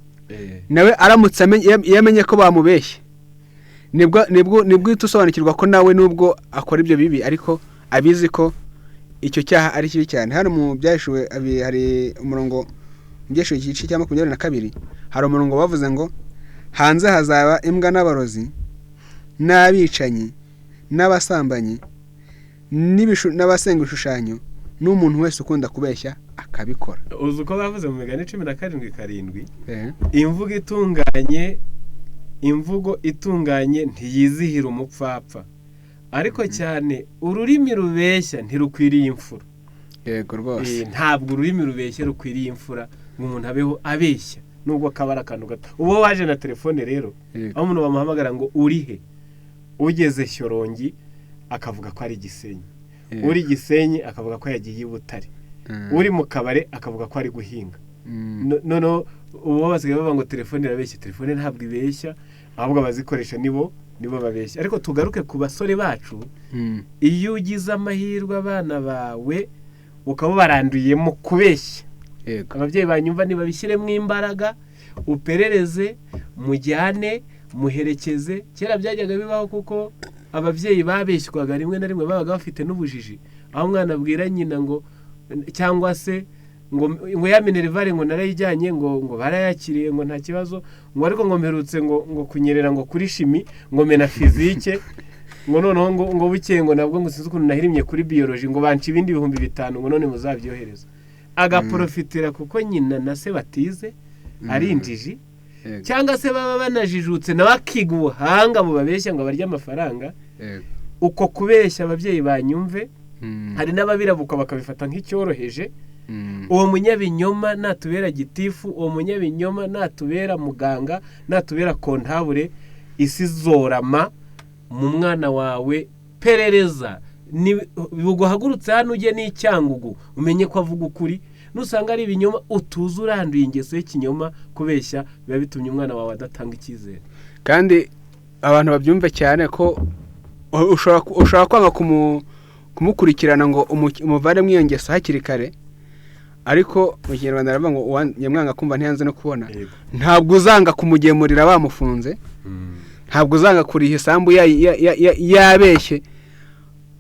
nawe aramutse yamenye ko bamubeshye, nibwo uhita usobanukirwa ko nawe nubwo akora ibyo bibi ariko abizi ko icyo cyaha ari kibi cyane. Hano mu Byahishuwe hari umurongo, mu Byahishuwe igice cya 22, hari umurongo bavuze ngo hanze hazaba imbwa n'abarozi n'abicanyi n'abasambanyi n'abasenga ibishushanyo n'umuntu wese ukunda kubeshya akabikora. Uzi uko bavuze mu Migani 17:7, imvugo itunganye ntiyizihira umupfapfa, ariko cyane ururimi rubeshya ntirukwiriye imfura. Yego rwose. Ntabwo ururimi rubeshya rukwiriye imfura, ngo umuntu abeho abeshya nubwo kabara akantu gato. Uwo waje na telefone rero, aho umuntu bamuhamagara ngo urihe, ugeze Shyorongi akavuga ko ari Gisenyi, uri Gisenyi akavuga ko yagiye i Butare, uri mu kabare akavuga ko ari guhinga. Noneho ubu basigaye bavuga ngo telefone irabeshya. Telefone ntabwo ibeshya, ahubwo abazikoresha nibo babeshya. Ariko tugaruke ku basore bacu, iyo ugize amahirwe abana bawe ukaba baranduyemo kubeshya, ababyeyi banyumva ntibabishyiremo imbaraga. Uperereze, mujyane, muherekeze. Kera byajyaga bibaho kuko ababyeyi babeshywaga rimwe na rimwe, babaga bafite n'ubujiji, aho umwana abwira nyina ngo cyangwa se ngo ya minerivare ngo narayijyanye, ngo barayakiriye, ngo nta kibazo, ngo ariko ngo mperutse ngo kunyerera ngo kuri shimi, ngo mena fizike, ngo noneho ngo bukeye ngo nabwo ngo sinzi ukuntu nahirimye kuri biyoloji, ngo banca ibindi 5000, ngo none muzabyohereza. Agaprofitira kuko nyina na se batize, ari injiji, cyangwa se baba banajijutse nawe akiga ubuhanga bubabeshya ngo abarye amafaranga. Uko kubeshya ababyeyi banyumve, hari n'ababirabuka bakabifata nk'icyoroheje. Uwo munyabinyoma natubera gitifu, uwo munyabinyoma natubera muganga, natubera kontabure, isi zorama mu mwana wawe. Perereza, buguhagurutse hano ujye n'icyangugu umenye ko avuga ukuri. Nusanga ari ibinyoma utuze uranduye ingeso y'ikinyoma. Kubeshya biba bitumye umwana wawe adatanga icyizere. Kandi abantu babyumve cyane ko ushobora kwanga kumukurikirana ngo umuvane mu iyo ngeso hakiri kare, ariko mu Kinyarwanda baravuga ngo nyamwanga kumva ntiyanze no kubona. Ntabwo uzanga kumugemurira bamufunze, ntabwo uzanga kuriha isambu yabeshye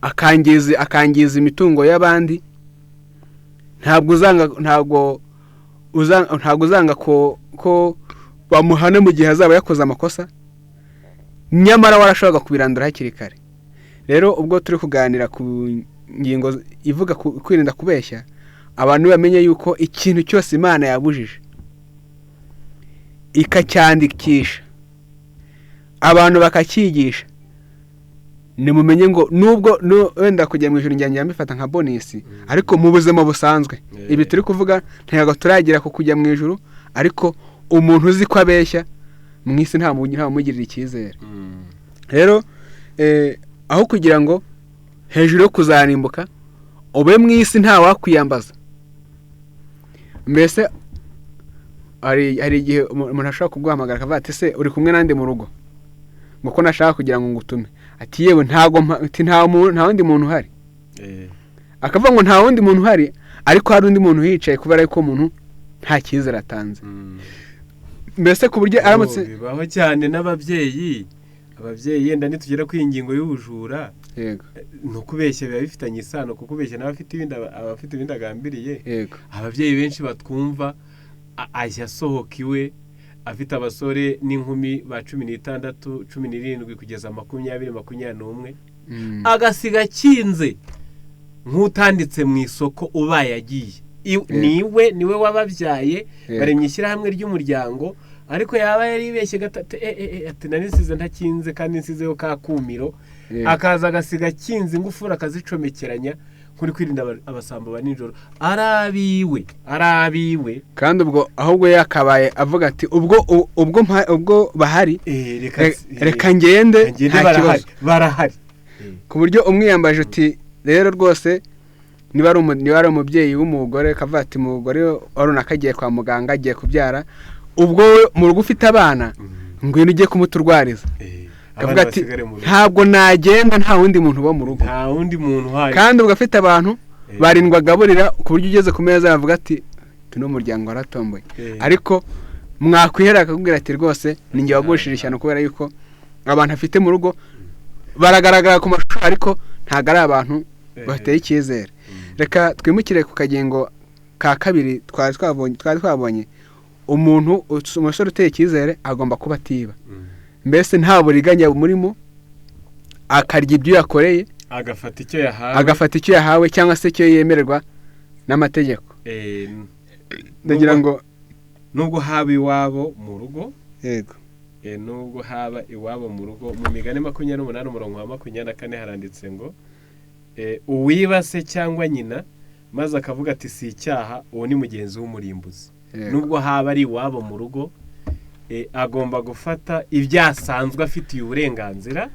akangiza imitungo y'abandi, ntabwo uzanga ko bamuhana mu gihe azaba yakoze amakosa, nyamara warashoboraga kubirandura hakiri kare. Rero ubwo turi kuganira ku ngingo ivuga kwirinda kubeshya, abantu bamenye yuko ikintu cyose Imana yabujije ikacyandikisha, abantu bakacyigisha, nimumenye ngo nubwo wenda kujya mu ijuru njya mbifata nka bonus, ariko mu buzima busanzwe ibi turi kuvuga ntabwo turagira ku kujya mu ijuru, ariko umuntu uzi ko abeshya mu isi nta mugirira icyizere. Rero aho kugira ngo hejuru yo kuzarimbuka ube mu isi nta wakwiyambaza, mbese hari igihe umuntu ashobora kuguhamagara akavuga ati se uri kumwe nande mu rugo, ngo ko nashaka kugira ngo ngutume, ati yewe ntago nta wundi muntu uhari. Akavuga ngo nta wundi muntu uhari, ariko hari undi muntu hicaye, kubera ko umuntu nta cyizere atanze. Mbese ku buryo aramutse bibaho cyane n'ababyeyi, ababyeyi yenda nitugera ku ingingo y'ubujura, no kubeshya biba bifitanye isano, kuko kubeshya n'abafite ibindi abafite ibindi agambiriye. Ababyeyi benshi batwumva ajya asohoka iwe afite abasore n'inkumi ba 16, 17 kugeza 20, 21, agasiga akinze nk'utanditse mu isoko ubaye agiye. Niwe wababyaye, baremye ishyirahamwe ry'umuryango, ariko yaba yaribeshye gatatu, ati nari nsize ntakinze kandi nsizeho ka kumiro, akaza agasiga akinze ingufuri akazicomekeranya kuri kwirinda abasambo ba nijoro. Arabiwe. Kandi ubwo ahubwo yakabaye avuga ati ubwo bahari reka ngende nta kibazo, barahari. Ku buryo umwiyambaje uti rero rwose niba ari umubyeyi w'umugore kavuga ati umugore runaka agiye kwa muganga agiye kubyara, ubwo mu rugo ufite abana ngwino ujye kumuturwariza, akavuga ati ntabwo nagenda nta wundi muntu uba mu rugo, nta wundi muntu uhari. Kandi ubwo afite abantu barindwa agaburira, ku buryo ugeze ku meza yavuga ati tuno muryango waratomboye, ariko mwakwihera akakubwira ati rwose ninjye wagushije ishyano, kubera yuko abantu afite mu rugo baragaragara ku mashusho, ariko ntabwo ari abantu bateye icyizere. Reka twimukire ku kagengo ka kabiri twari twabonye umuntu umusore uteye icyizere agomba kuba atiba, mbese nta buriganya murimo, akarya ibyo yakoreye, agafata icyo yahawe cyangwa se icyo yemererwa n'amategeko. Ndagira ngo nubwo haba iwabo mu rugo, yego, nubwo haba iwabo mu rugo, mu migani 28 umurongo wa 24 haranditse ngo uwiba se cyangwa nyina maze akavuga ati si icyaha, uwo ni mugenzi w'umurimbuzi. Nubwo haba ari iwabo mu rugo, agomba gufata ibyasanzwe afitiye uburenganzira.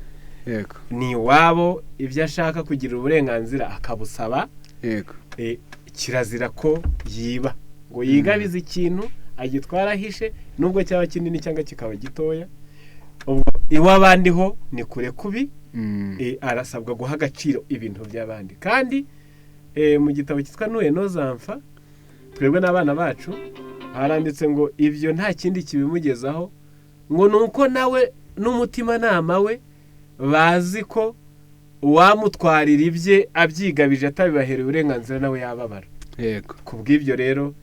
Yego, ni iwabo, ibyo ashaka kugira uburenganzira akabusaba. Yego, kirazira ko yiba, ngo yigabize ikintu agitwara ahishe, nubwo cyaba kinini cyangwa kikaba gitoya. Ubwo iw'abandi ho ni kure kubi, arasabwa guha agaciro ibintu by'abandi. Kandi mu gitabo cyitwa Nuwe Nozamfa, twebwe n'abana bacu Haranditse ngo ibyo nta kindi kibimugezaho ngo ni uko nawe n'umutimanama we bazi ko uwamutwarira ibye abyigabije atabibahereye uburenganzira nawe yababara. Yego. Ku bw'ibyo rero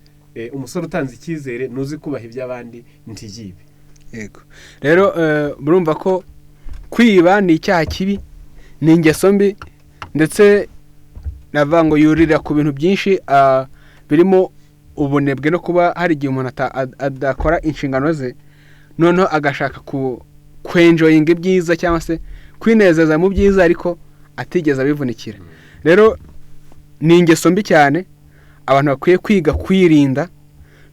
umusore utanze icyizere ntuzi kubaha iby'abandi ntiyibe. Yego. Rero murumva ko kwiba ni icyaha kibi, ni ingeso mbi, ndetse navuga ngo yurira ku bintu byinshi birimo ubunebwe no kuba hari igihe umuntu adakora inshingano ze, noneho agashaka kwenjoyinga ibyiza cyangwa se kwinezeza mu byiza ariko atigeze abivunikira. Rero ni ingeso mbi cyane, abantu bakwiye kwiga kwirinda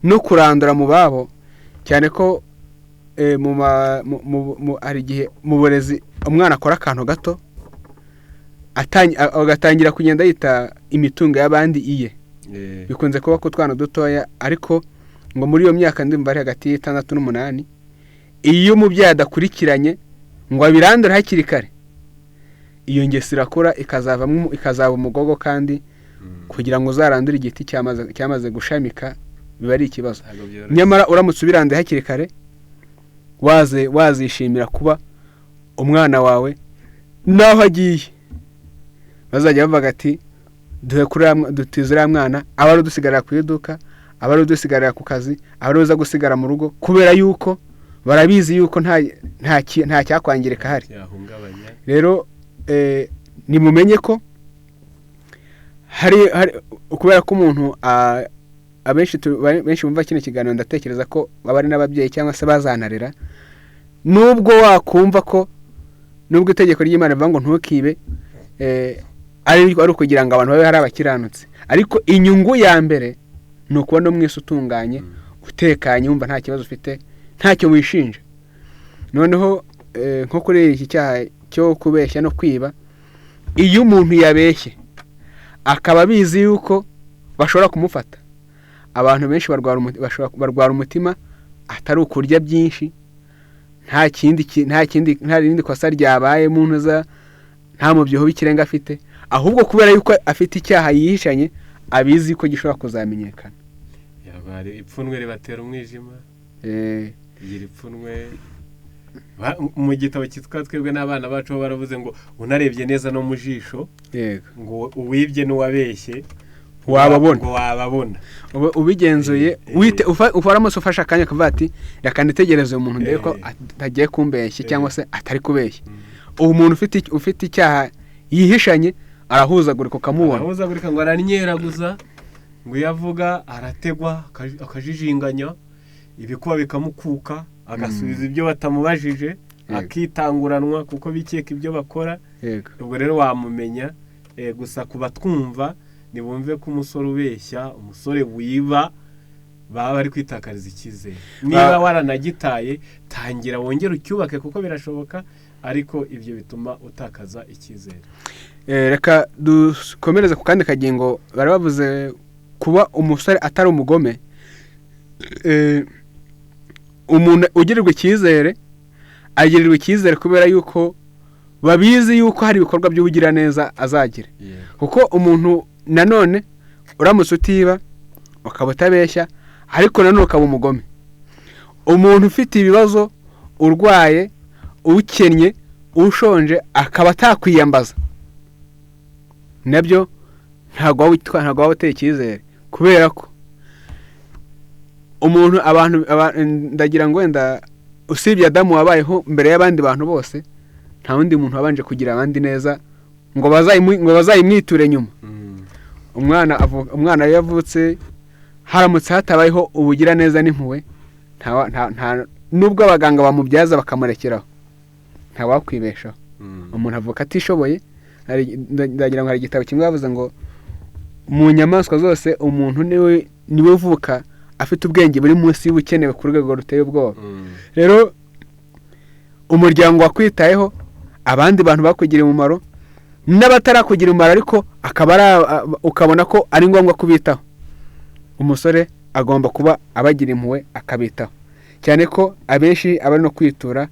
no kurandura mu babo, cyane ko hari igihe mu burezi umwana akora akantu gato agatangira kugenda yita imitungo y'abandi iye. Bikunze kuba ku twana dutoya, ariko ngo muri iyo myaka ndumva ari hagati y'6 n'8, iyo umubyeyi adakurikiranye ngo abirandure hakiri kare, iyo ngeso irakura ikazaba umugogo, kandi kugira ngo uzarandure igiti cyamaze gushamika biba ari ikibazo. Nyamara uramutse ubiranduye hakiri kare, wazishimira kuba umwana wawe naho agiye bazajya bavuga ati duhe dutize uriya mwana, aba ari udusigarira ku iduka, aba ari udusigarira ku kazi, aba ari uza gusigara mu rugo, kubera yuko barabizi yuko nta cyakwangirika hari. Rero nimumenye ko hari kubera ko umuntu abenshi bumva kino kiganiro, ndatekereza ko baba ari n'ababyeyi cyangwa se bazanarera, nubwo wakumva ko nubwo itegeko ry'Imana rivuga ngo ntukibe, ari ukugira ngo abantu babe hari abakiranutse, ariko inyungu ya mbere ni ukubona umwisi utunganye, utekanye, wumva nta kibazo ufite, ntacyo wishinja. Noneho nko kuri iki cyaha cyo kubeshya no kwiba, iyo umuntu yabeshye akaba abizi yuko bashobora kumufata, abantu benshi barwara umutima, atari ukurya byinshi, nta rindi kosa ryabaye mu ntuza, nta mubyibuho w'ikirenga afite, ahubwo kubera yuko afite icyaha yihishanye abizi ko gishobora kuzamenyekana. Ipfunwe ribatera umwijima. Gira ipfunwe. Mu gitabo cyitwa Twebwe n'abana bacu baravuze ngo unarebye neza no mu jisho, ngo uwibye n'uwabeshye wababona. Ubigenzuye uramutse ufashe akanya ukavuga ati reka nitegereze umuntu ndebe ko atagiye kumbeshya cyangwa se atari kubeshya. Uwo muntu ufite icyaha yihishanye arahuzagurika ukamubona. Arahuzagurika ngo aranyeraguza, ngo iyo avuga arategwa akajijinganya, ibikuba bikamukuka, agasubiza ibyo batamubajije, akitanguranwa kuko bikeka ibyo bakora. Ubwo rero wamumenya. Gusa kubatwumva nibumve ko umusore ubeshya, umusore wiba, baba bari kwitakariza icyizere. Niba waranagitaye, tangira wongere ucyubake kuko birashoboka, ariko ibyo bituma utakaza icyizere. Reka dukomereze ku kandi kagingo. Bari bavuze kuba umusore atari umugome. Umuntu ugirirwa icyizere agirirwa icyizere kubera yuko babizi yuko hari ibikorwa by'ubugiraneza azagira. Kuko umuntu nanone uramutse utiba ukaba utabeshya, ariko nanone ukaba umugome, umuntu ufite ibibazo, urwaye, ukennye, ushonje, akaba atakwiyambaza, nabyo ntabwo waba uteye icyizere. Kubera ko umuntu abantu ndagira ngo wenda usibye Adamu wabayeho mbere y'abandi bantu bose, nta wundi muntu wabanje kugira abandi neza ngo bazayimwiture nyuma. Umwana yavutse haramutse hatabayeho ubugira neza n'impuhwe, nubwo abaganga bamubyaza bakamurekeraho, nta wakwibeshaho. Umuntu avuka atishoboye. Ndagira ngo hari igitabo kimwe bavuze ngo mu nyamaswa zose umuntu niwe uvuka afite ubwenge buri munsi y'ubukenewe ku rwego ruteye ubwoba. Rero umuryango wakwitayeho, abandi bantu bakugiriye umumaro n'abatarakugira umumaro, ariko akaba ukabona ko ari ngombwa kubitaho, umusore agomba kuba abagira impuhwe akabitaho, cyane ko abenshi abari no kwitura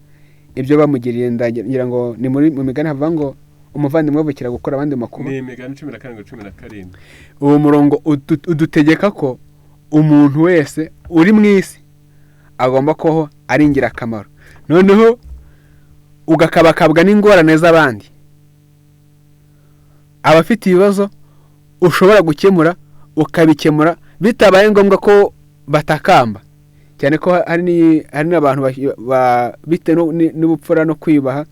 ibyo bamugiriye. Ndagira ngo ni muri mu migani havuga ngo umuvandimwe avukira gukora abandi makuba. Ni imigani 17:17. Uwo murongo udutegeka ko Umuntu wese uri mu isi agomba kubaho ari ingirakamaro, noneho ugakabakabwa n'ingorane z'abandi. Abafite ibibazo ushobora gukemura ukabikemura bitabaye ngombwa ko batakamba, cyane ko hari n'abantu bitewe n'ubupfura no kwiyubaha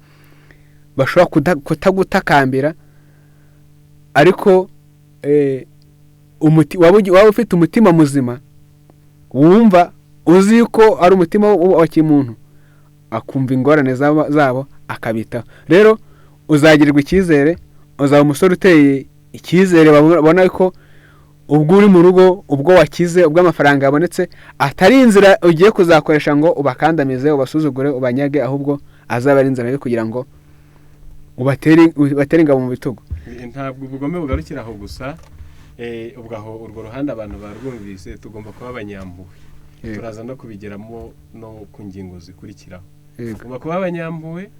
bashobora kutagutakambira, ariko waba ufite umutima muzima wumva uzi ko ari umutima wa kimuntu, akumva ingorane zabo akabitaho. Rero uzagirirwa icyizere, uzaba umusore uteye icyizere, babona ko ubwo uri mu rugo, ubwo wakize, ubwo amafaranga yabonetse, atari inzira ugiye kuzakoresha ngo ubakandamize, ubasuzugure, ubanyage, ahubwo azaba ari inzira yo kugira ngo ubatere ingabo mu bitugu. Ntabwo ubugome bugarukira aho gusa. Ubwo aho urwo ruhande abantu barwumvise, tugomba kuba abanyampuhwe. Turaza no kubigeramo no ku ngingo zikurikiraho. Tugomba kuba abanyampuhwe,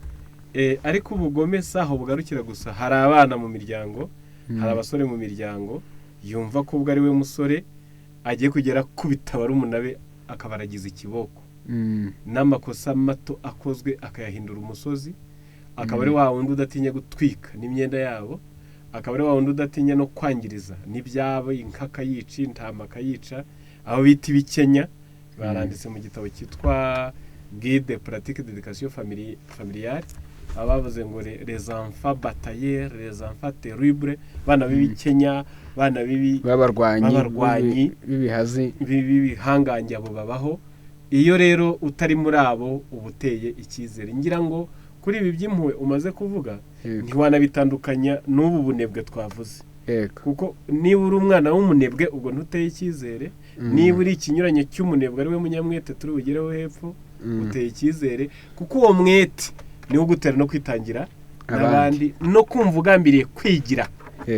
ariko ubugome si aho bugarukira gusa. Hari abana mu miryango, hari abasore mu miryango yumva ko ubwo ari we musore agiye kugera kubita barumuna be akabaragiza ikiboko, n'amakosa mato akozwe akayahindura umusozi, akaba ari wa wundi udatinya gutwika n'imyenda yabo, akaba ari wa wundi udatinya no kwangiriza n'ibyabo, inka akayica, intama akayica, aho bita ibikenya. Baranditse mu gitabo cyitwa Guide pratique d'éducation familiale, abavuze ngo les enfants batailleurs, les enfants terribles, bana b'ibikenya, bana b'abarwanyi b'ibihazi b'ibihangange, abo babaho. Iyo rero utari muri abo uba uteye icyizere. Ngira ngo kuri ibi by'impuhwe umaze kuvuga ntiwanabitandukanya n'ubu bunebwe twavuze, kuko niba uri umwana w'umunebwe ubwo ntuteye icyizere, niba uri ikinyuranyo cy'umunebwe ari we munyamwete turi bugereho hepfo, uteye icyizere, kuko uwo mwete niwo ugutera no kwitangira n'abandi, no kumva ugambiriye kwigira,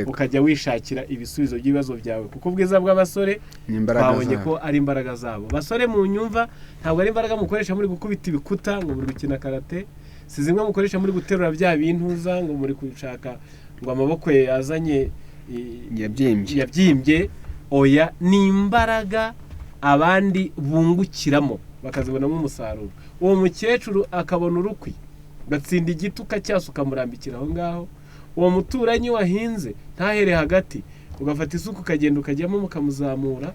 ukajya wishakira ibisubizo by'ibibazo byawe, kuko ubwiza bw'abasore twabonye ko ari imbaraga zabo. Basore mu nyumva, ntabwo ari imbaraga mukoresha muri gukubita ibikuta ngo muri gukina karate, si zimwe mukoresha muri guterura bya bintuza ngo muri gushaka ngo amaboko ye yazanye yabyimbye. Oya, ni imbaraga abandi bungukiramo bakazibonamo umusaruro. Uwo mukecuru akabona urukwi gatsinda igiti ukacyasa ukamurambikira aho ngaho, uwo muturanyi wahinze ntahere hagati, ugafata isuka ukagenda ukajyamo mukamuzamura.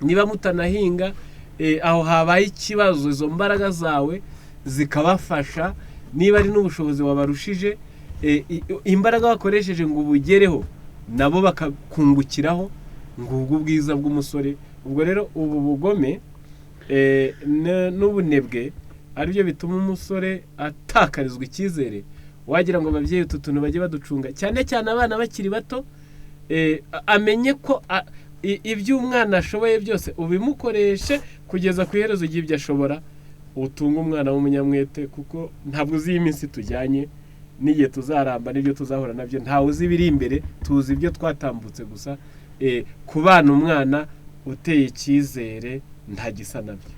Niba mutanahinga, aho habaye ikibazo izo mbaraga zawe zikabafasha, niba ari n'ubushobozi wabarushije, imbaraga wakoresheje ngo ubugereho nabo bakakungukiraho, ngo ubwiza bw'umusore. Ubwo rero ubu bugome n'ubunebwe aribyo bituma umusore atakarizwa icyizere. Wagira ngo ababyeyi utu tuntu bajye baducunga, cyane cyane abana bakiri bato, amenye ko ibyo umwana ashoboye byose ubimukoreshe kugeza ku iherezo ry'ibyo ashobora, utunga umwana w'umunyamwete, kuko ntabwo uzi iyi minsi tujyanye n'igihe tuzaramba n'ibyo tuzahura nabyo, ntawe uzi ibiri imbere, tuzi ibyo twatambutse gusa. Kubana umwana uteye icyizere nta gisa nabyo.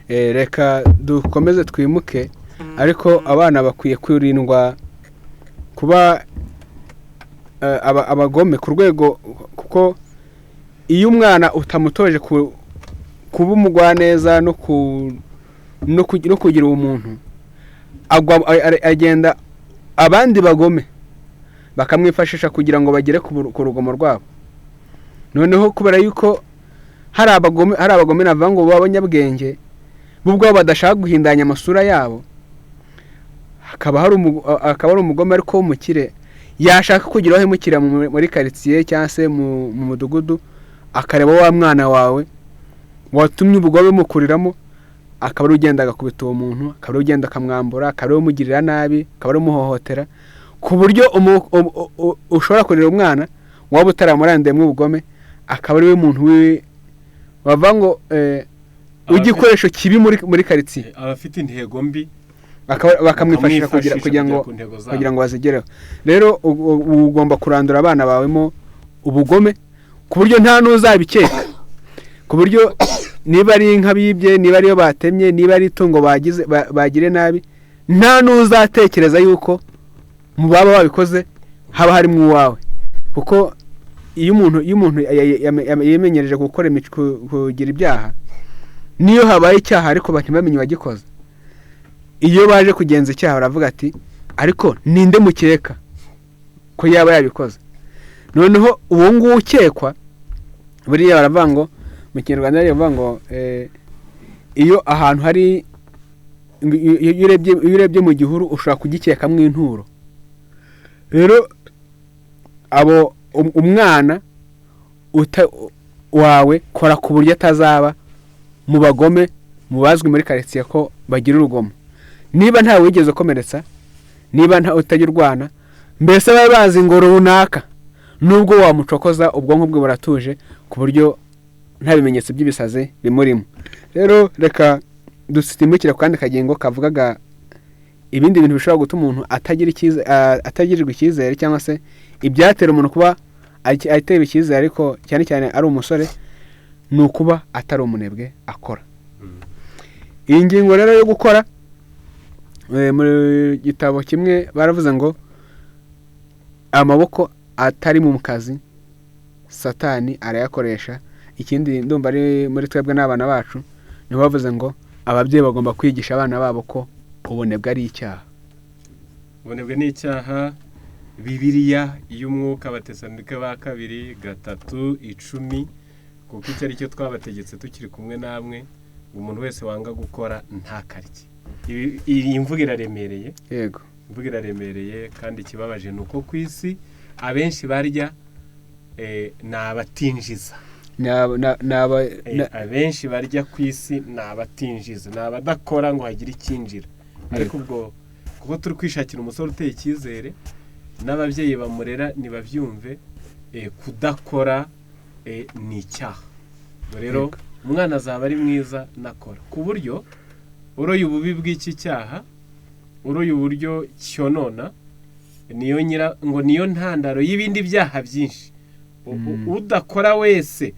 Reka dukomeze twimuke, ariko abana bakwiye kwirindwa kuba abagome ku rwego, kuko iyo umwana utamutoje kuba umugwaneza no kugira ubumuntu, agenda abandi bagome bakamwifashisha kugira ngo bagere ku rugomo rwabo. Noneho kubera yuko hari abagome navuga ngo b'abanyabwenge bo ubwabo badashaka guhindanya amasura yabo, hakaba ari umugome ariko w'umukire, yashaka kugira aho ahemukira muri karitsiye cyangwa se mu mudugudu, akareba wa mwana wawe watumye ubugome bumukuriramo, akaba ari ugenda agakubita uwo muntu, akaba ari ugenda akamwambura, akaba ari umugirira nabi, akaba ari umuhohotera, ku buryo ushobora kurera umwana waba utaramurandiyemo ubugome, akaba ari we muntu bavuga ngo igikoresho kibi muri karitsiye, abafite intego mbi bakamwifashisha kugira ngo bazigereho. Rero ugomba kurandura abana bawemo ubugome ku buryo nta n'uzabikeka, ku buryo niba ari inka bibye, niba ariyo batemye, niba ari itungo bagize bagire nabi, nta n'uzatekereza yuko mu baba babikoze haba harimo uwawe, kuko Iyo umuntu yimenyereje gukora kugira ibyaha, niyo habaye icyaha ariko ntibamenye uwagikoze, iyo baje kugenza icyaha baravuga ati ariko ninde mukeka ko yaba yabikoze? Noneho uwo nguwo ukekwa, buriya baravuga ngo mu Kinyarwanda baravuga ngo iyo ahantu hari, iyo urebye mu gihuru ushobora kugikekamo inturo. Rero abo umwana wawe kora ku buryo atazaba mu bagome, mu bazwi muri karitsiye ko bagira urugomo. Niba ntawe wigeze ukomeretsa, niba nta utajya urwana, mbese babe bazi ngo runaka, nubwo wamucokoza ubwonko bwe buratuje ku buryo nta bimenyetso by'ibisazi bimurimo. Rero reka dusimbukire ku kandi kagingo kavugaga ibindi bintu bishobora gutuma umuntu atagirirwa icyizere, cyangwa se ibyatera umuntu kuba aterwa icyizere ariko cyane cyane ari umusore, ni ukuba atari umunebwe akora. Iyi ngingo rero yo gukora, mu gitabo kimwe baravuze ngo amaboko atari mu kazi Satani arayakoresha. Ikindi ndumva ari muri twebwe n'abana bacu, niho bavuze ngo ababyeyi bagomba kwigisha abana babo ko ubunebwe ari icyaha. Ubunebwe ni icyaha. Bibiliya y'umwuka, Abatesalonike ba kabiri 3:10, kuko icyo ari cyo twabategetse tukiri kumwe namwe, umuntu wese wanga gukora ntakarye. Iyi mvugo iraremereye. Yego, imvugo iraremereye, kandi ikibabaje ni uko ku isi abenshi barya ni abatinjiza. Abenshi barya ku isi ni abatinjiza, ni abadakora ngo hagire icyinjira. Ariko ubwo kuko turi kwishakira umusore uteye icyizere, n'ababyeyi bamurera ntibabyumve, kudakora ni icyaha. Rero umwana azaba ari mwiza nakora, ku buryo uroye ububi bw'iki cyaha, uroye uburyo cyonona, niyo nyira ngo niyo ntandaro y'ibindi byaha byinshi. Udakora wese,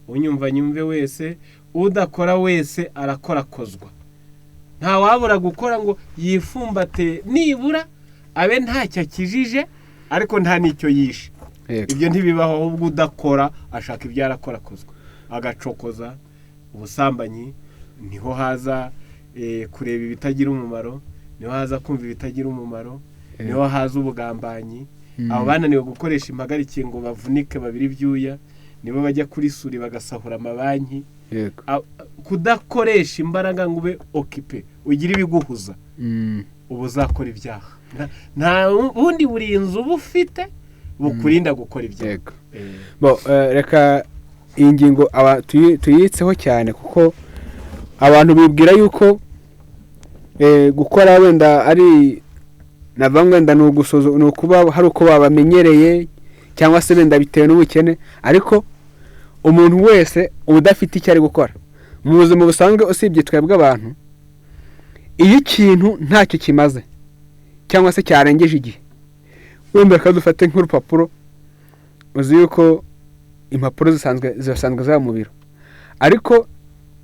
unyumva nyumve wese, udakora wese arakorakozwa. Nta wabura gukora ngo yifumbate nibura abe ntacyo akijije, ariko nta n'icyo yishe. Ibyo ntibibaho, ahubwo udakora ashaka ibyo arakorakozwa, agacokoza ubusambanyi, niho haza kureba ibitagira umumaro, niho haza kumva ibitagira umumaro, niho haza ubugambanyi. Abo bananiwe gukoresha impagarike ngo bavunike babiri ibyuya, nibo bajya kuri suri bagasahura amabanki. Kudakoresha imbaraga ngo ube okipe, ugire ibiguhuza, ubu uzakora ibyaha. Nta bundi burinzi uba ufite bukurinda gukora ibyaha. Reka iyi ngingo tuyitseho cyane, kuko abantu bibwira yuko gukora wenda ari navangwa wenda ni ukuba hari uko babamenyereye, cyangwa se wenda bitewe n'ubukene, ariko umuntu wese udafite icyo ari gukora mu buzima busanzwe, usibye twebwe abantu, iyo ikintu ntacyo kimaze cyangwa se cyarengeje igihe, wenda reka dufate nk'urupapuro, uzi yuko impapuro zisanzwe ziba mu biro, ariko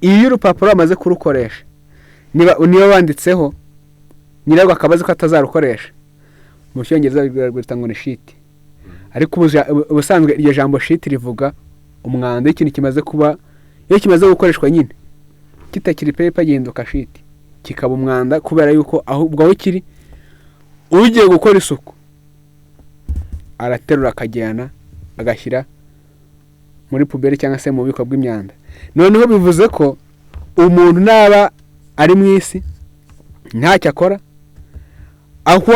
iyo urupapuro bamaze kurukoresha, niba wanditseho nyirarwo akaba azi ko atazarukoresha, mu Cyongereza barwita ngo ni shiti, ariko ubusanzwe iryo jambo shiti rivuga umwanda, ikintu kimaze kuba, iyo kimaze gukoreshwa nyine kitakiri paper gihinduka shiti, kikaba umwanda, kubera yuko ahubwo aho kiri ugiye gukora isuku araterura akajyana agashyira muri puberi cyangwa se mu bubiko bw'imyanda. Noneho bivuze ko umuntu naba ari mu isi ntacyo akora, aho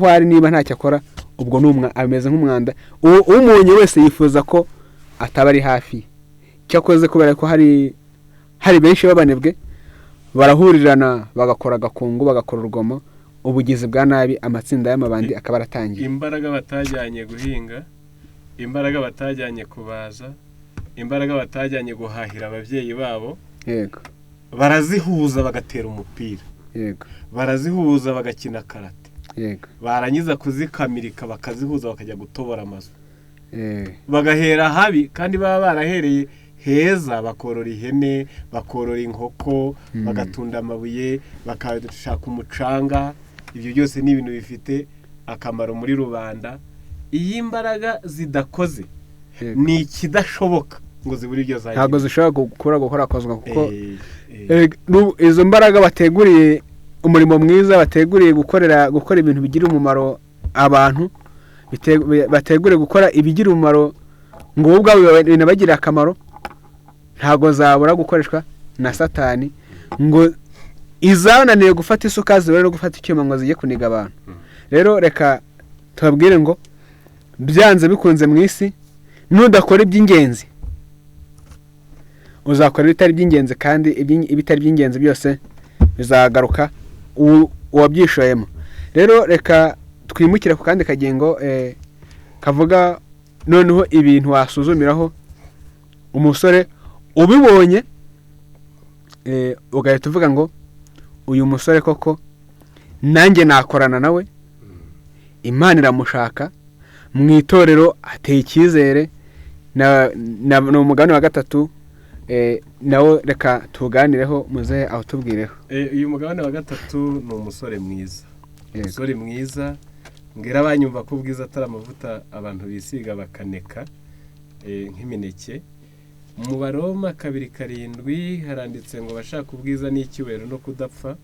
ari niba ntacyo akora, ubwo ameze nk'umwanda. Umubonye wese yifuza ko ataba ari hafi, cyakoze kubera ko hari benshi b'abanebwe barahurirana bagakora agakungu, bagakora urugomo, ubugizi bwa nabi, amatsinda y'amabandi akaba aratangiye. Imbaraga batajyanye guhinga, imbaraga batajyanye kubaza, imbaraga batajyanye guhahira ababyeyi babo, yego, barazihuza bagatera umupira, yego, barazihuza bagakina karate, yego, barangiza kuzikamirika bakazihuza bakajya gutobora amazu, bagahera habi kandi baba barahereye heza, bakorora ihene, bakorora inkoko, bagatunda amabuye, bakashaka umucanga. Ibyo byose ni ibintu bifite akamaro muri rubanda. Iyo imbaraga zidakoze ni ikidashoboka ngo zibure ibyo zagira, ntabwo zishobora gukorakozwa, kuko izo mbaraga bateguriye umurimo mwiza, bateguriye gukora ibintu bigira umumaro abantu, bateguriye gukora ibigira umumaro ngo bo ubwabo binabagirire akamaro, ntabwo zabura gukoreshwa na Satani ngo izananiye gufata isuka zibure no gufata icyuma ngo zijye kuniga abantu. Rero reka tubabwire ngo byanze bikunze mu isi nudakora iby'ingenzi uzakora ibitari iby'ingenzi, kandi ibitari iby'ingenzi byose bizagaruka uwabyishoyemo. Rero reka twimukire ku kandi kagingo kavuga noneho ibintu wasuzumiraho umusore ubibonye, ugahita uvuga ngo uyu musore koko nanjye nakorana nawe, Imana iramushaka mu itorero, ateye icyizere. Ni umugabane wa gatatu, nawo reka tuganireho, muze aho tubwireho. Uyu mugabane wa gatatu ni umusore mwiza. Umusore mwiza, mbwira abanyumva ko ubwiza atari amavuta abantu bisiga bakaneka nk'imineke. Mu Baroma 2:7 haranditse ngo bashaka ubwiza n'icyubahiro no kudapfa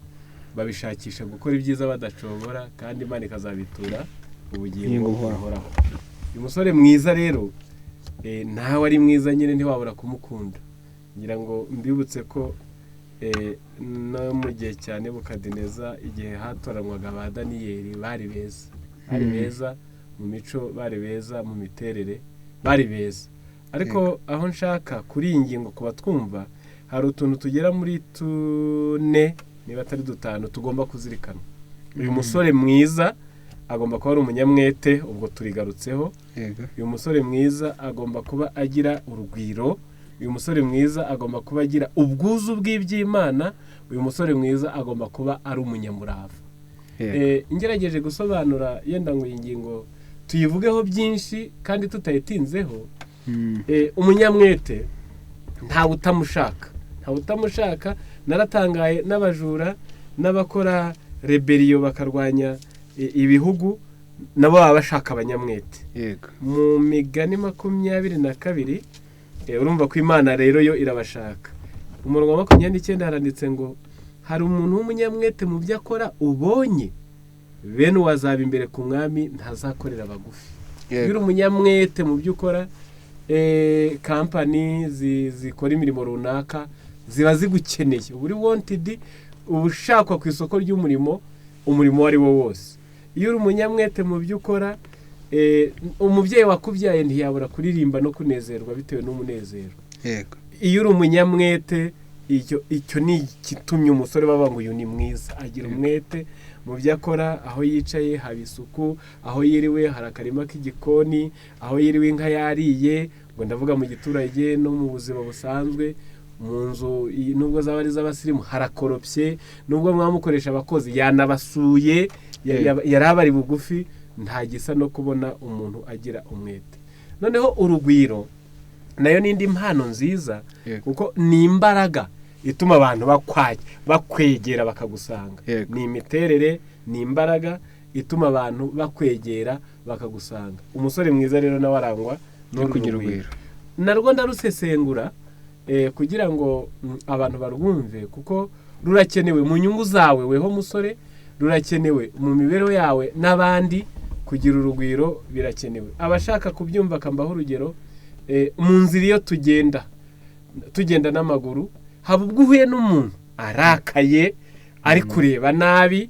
babishakisha gukora ibyiza badacogora, kandi Imana ikazabitura ubugingo buhoraho. Uyu musore mwiza rero nawe ari mwiza nyine ntiwabura kumukunda. Ngira ngo mbibutse ko no mu gihe cya Nebukadineza, igihe hatoranywaga ba Daniyeli, bari beza, bari beza mu mico, bari beza mu miterere, bari beza. Ariko aho nshaka kuri iyi ngingo kuba twumva hari utuntu tugera muri 4 niba atari 5 tugomba kuzirikana. Uyu musore mwiza agomba kuba ari umunyamwete, ubwo turigarutseho. Uyu musore mwiza agomba kuba agira urugwiro. Uyu musore mwiza agomba kuba agira ubwuzu bw'iby'Imana. Uyu musore mwiza agomba kuba ari umunyamurava. Ngerageje gusobanura yenda ngo iyi ngingo tuyivugeho byinshi kandi tutayitinzeho. Umunyamwete ntawe utamushaka, ntawe utamushaka. Naratangaye n'abajura n'abakora rebellion bakarwanya ibihugu, nabo baba bashaka abanyamwete. Mu migani 22 urumva ko Imana rero yo irabashaka. Umurongo wa 29 haranditse ngo hari umuntu w'umunyamwete mu byo akora ubonye, bene uwazaba imbere ku mwami ntazakorera abagufi. Iyo umunyamwete mu byo ukora, kampani zikora imirimo runaka ziba zigukeneye, uba uri wanted, uba ushakwa ku isoko ry'umurimo, umurimo uwo ari wo wose. Iyo uri umunyamwete mu byo ukora, umubyeyi wakubyaye ntiyabura kuririmba no kunezerwa bitewe n'umunezero. Iyo uri umunyamwete, icyo ni igitumye umusore baba ngo uyu ni mwiza, agira umwete mu byo akora. Aho yicaye haba isuku, aho yiriwe hari akarima k'igikoni, aho yiriwe inka yariye, ngo ndavuga mu giturage no mu buzima busanzwe, mu nzu nubwo zaba ari iz'abasirimu harakoropye, nubwo mwamukoresha abakozi yanabasuye, yarabari bugufi. Nta gisa no kubona umuntu agira umwete. Noneho urugwiro nayo n'indi mpano nziza, kuko ni imbaraga ituma abantu bakwegera bakagusanga. Ni imiterere, ni imbaraga ituma abantu bakwegera bakagusanga. Umusore mwiza rero nawe arangwa no kugira urugwiro. Narwo ndarusesengura kugira ngo abantu barwumve, kuko rurakenewe mu nyungu zawe weho musore, rurakenewe mu mibereho yawe n'abandi. Kugira urugwiro birakenewe. Abashaka kubyumva kambaho urugero, mu nzira iyo tugenda n'amaguru, haba ubwo uhuye n'umuntu arakaye, ari kureba nabi,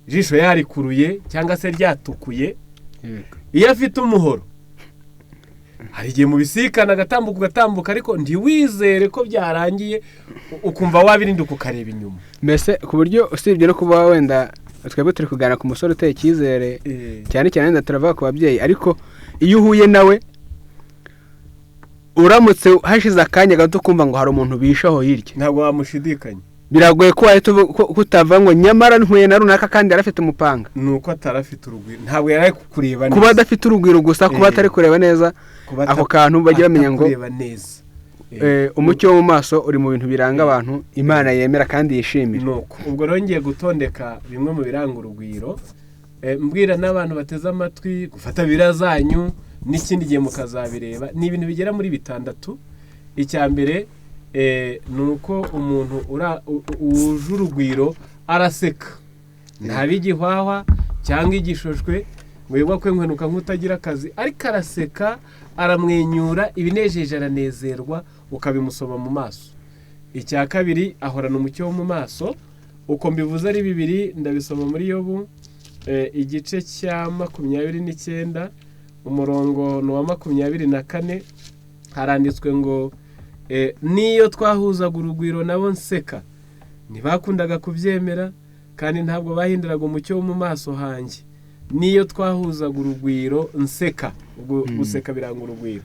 ijisho yarikuruye cyangwa se ryatukuye, iyo afite umuhoro hari igihe mubisikana agatambuka ugatambuka, ariko ntiwizere ko byarangiye, ukumva wabirinduka ukareba inyuma. Mbese ku buryo usibye no kuba wenda twebwe turi kuganira ku musore uteye icyizere, cyane cyane wenda turavuga ku babyeyi, ariko iyo uhuye nawe uramutse hashize akanya gato kumva ngo hari umuntu bishaho hirya, ntabwo wamushidikanya. Biragoye ko wahita kutava ngo nyamara ntuye na runaka kandi yarafite umupanga. Nuko atarafite urugwiro, ntabwo yari kukureba neza. Kuba adafite urugwiro gusa, kuba atari kureba neza, ako kantu bajya bamenya ngo umucyo wo mu maso uri mu bintu biranga abantu Imana yemera kandi yishimira. Nuko ubwo rero ngiye gutondeka bimwe mu biranga urugwiro. Mbwira n'abantu bateze amatwi gufata Bibiliya zanyu n'ikindi gihe mukazabireba. Ni ibintu bigera muri 6. Icya mbere ni uko umuntu wuje urugwiro araseka, ntaba igihwahwa cyangwa igishoshwe ngo yibwa kwenkwenuka nk'utagira akazi, ariko araseka, aramwenyura, ibinejeje aranezerwa, ukabimusoma mu maso. Icya kabiri, ahorana umucyo wo mu maso. Uko mbivuze ari 2, ndabisoma muri Yobu igice cya 29 umurongo ni uwa 24, haranditswe ngo niyo twahuzaga urugwiro nabo nseka, ntibakundaga kubyemera, kandi ntabwo bahinduraga umucyo wo mu maso hanjye. Niyo twahuzaga urugwiro nseka, ubwo guseka biranga urugwiro,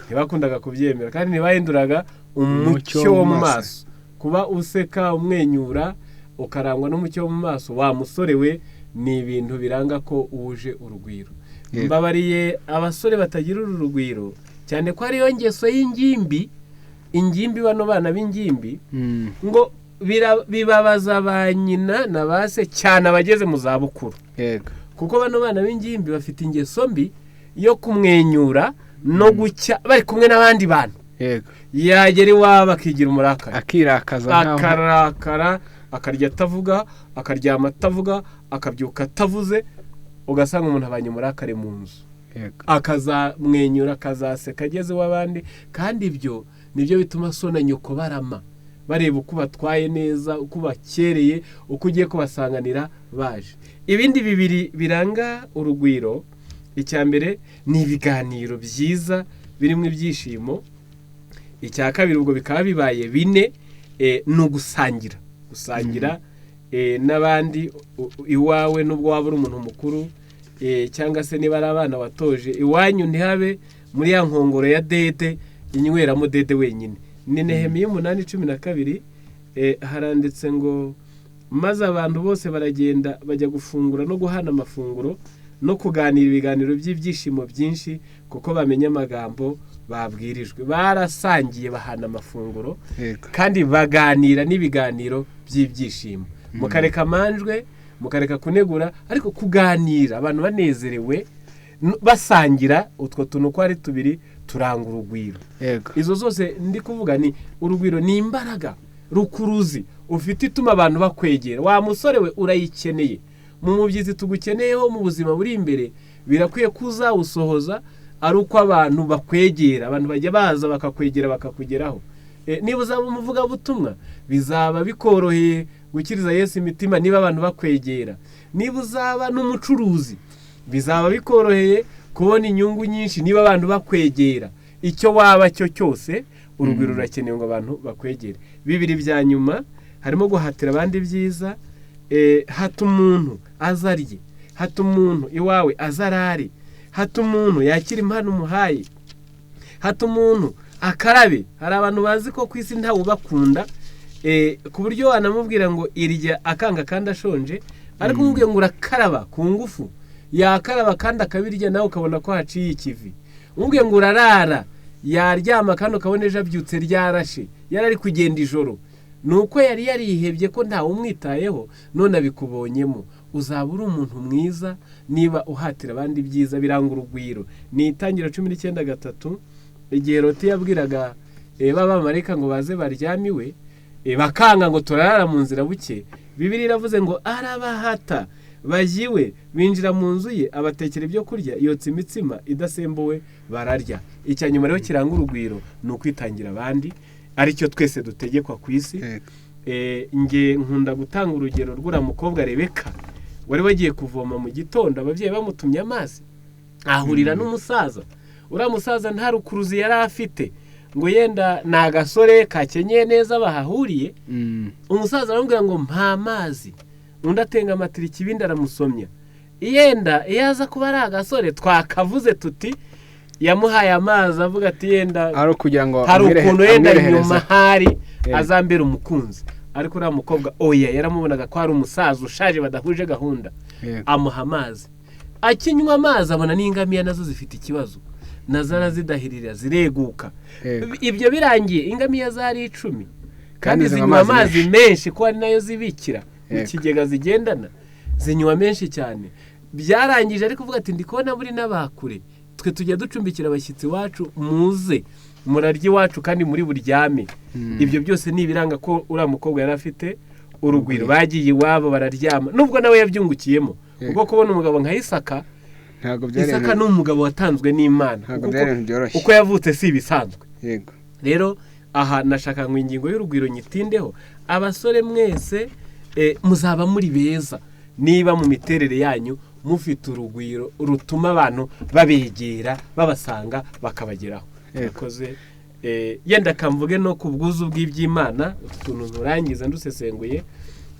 ntibakundaga kubyemera kandi ntibahinduraga umucyo wo mu maso. Kuba useka umwenyura ukarangwa n'umucyo wo mu maso wa musore we, ni ibintu biranga ko wuje urugwiro. Mbabariye abasore batagira uru rugwiro, cyane ko ariyo ngeso y'ingimbi, ingimbi bano bana b'ingimbi ngo bibabaza ba nyina na ba se cyane abageze mu zabukuru. Kuko bano bana b'ingimbi bafite ingeso mbi yo kumwenyura no gucya bari kumwe n'abandi bantu. Yagera iwabo akigira umurakare, akirakaza, akarakara, akarya atavuga, akaryama atavuga, akabyuka atavuze, ugasanga umuntu abanye umurakare mu nzu, akazamwenyura, akazaseka ageze iw'abandi. Kandi ibyo nibyo bituma so na nyoko barama, bareba uko batwaye neza, uko bakereye, uko ugiye kubasanganira baje. Ibindi 2 biranga urugwiro, icya mbere ni ibiganiro byiza birimo ibyishimo. Icya kabiri, ubwo bikaba bibaye 4, ni ugusangira, gusangira n'abandi iwawe, nubwo waba uri umuntu mukuru cyangwa se niba ari abana watoje iwanyu, ntihabe muri ya nkongoro ya dede inyweramo dede wenyine. Ni Nehemiya 8:12, haranditse ngo maze abantu bose baragenda bajya gufungura no guhana amafunguro no kuganira ibiganiro by'ibyishimo byinshi, kuko bamenye amagambo babwirijwe. Barasangiye, bahana amafunguro kandi baganira n'ibiganiro by'ibyishimo. Mukareka amanjwe, mukareka kunegura, ariko kuganira abantu banezerewe basangira utwo tuntu ko ari 2 turanga urugwiro. Izo zose ndi kuvuga ni urugwiro, ni imbaraga rukuruzi ufite ituma abantu bakwegera. Wa musore we urayikeneye, mu mubyizi tugukeneyeho mu buzima buri imbere, birakwiye kuzawusohoza ari uko abantu bakwegera, abantu bajya baza bakakwegera bakakugeraho. Niba uzaba umuvugabutumwa bizaba bikoroheye gukiriza Yesu imitima niba abantu bakwegera. Niba uzaba n'umucuruzi bizaba bikoroheye kubona inyungu nyinshi niba abantu bakwegera. Icyo waba cyo cyose, urugwiro rurakenewe ngo abantu bakwegere. 2 bya nyuma harimo guhatira abandi byiza. Hata umuntu azarye, hata umuntu iwawe azarare, hata umuntu yakira impano umuhaye, hata umuntu akarabe. Hari abantu bazi ko ku isi ntawe ubakunda, ku buryo wanamubwira ngo irya akanga kandi ashonje, ariko umubwiye ngo urakaraba ku ngufu, yakaraba kandi akabirya, nawe ukabona ko haciye ikivi. Umubwiye ngo urarara, yaryama kandi ukabona ejo abyutse ryarashe, yarari kugenda ijoro. Nuko yari yarihebye ko ntawe umwitayeho, none abikubonyemo. Uzaba uri umuntu mwiza niba uhatira abandi byiza biranga urugwiro. Ni Itangira 19:3, igihe Loti yabwiraga babamarayika ngo baze baryamiwe, bakanga ngo turarara mu nzira buke, Bibiliya iravuze ngo arabahata bajiwe, binjira mu nzu ye, abatekera ibyo kurya, yotsa imitsima idasembuwe bararya. Icya nyuma rero kiranga urugwiro ni ukwitangira abandi, aricyo twese dutegekwa ku isi. Nge nkunda gutanga urugero rw'ura mukobwa Rebeka wari wagiye kuvoma mu gitondo, ababyeyi bamutumye amazi, ahurira n'umusaza. Uriya musaza nta rukuruzi yari afite, ngo yenda ni agasore kakenyeye neza bahahuriye. Umusaza aramubwira ngo mpa amazi, undi atenga amatiri ikibindi aramusomya. Yenda iyo aza kuba ari agasore twakavuze tuti yamuhaye amazi avuga ati yenda hari ukuntu yenda nyuma hari azambera umukunzi. Ariko uriya mukobwa oya, yaramubonaga ko ari umusaza ushaje badahuje gahunda, amuha amazi. Akinywa amazi abona n'ingamiya nazo zifite ikibazo, nazo arazidahirira zireguka. Ibyo birangiye ingamiya zari 10 kandi zinywa amazi menshi, ko ari nayo zibikira mu kigega zigendana, zinywa menshi cyane. Byarangije ari kuvuga ati ndi kubona muri n'abakure, twe tujya ducumbikira abashyitsi iwacu, muze murarya iwacu kandi muri buryame. Ibyo byose ni ibiranga ko uriya mukobwa yari afite urugwiro. Bagiye iwabo bararyama, nubwo nawe yabyungukiyemo, ubwo kubona umugabo nka Isaka, Isaka ni umugabo watanzwe n'Imana, uko yavutse si ibisanzwe. Rero aha nashaka ngo ingingo y'urugwiro nyitindeho. Abasore mwese muzaba muri beza niba mu miterere yanyu mufite urugwiro rutuma abantu babegera, babasanga, bakabageraho. Yakoze yenda kamvuge no ku bwuzu bw'iby'Imana, utuntu nturangiza ndusesenguye.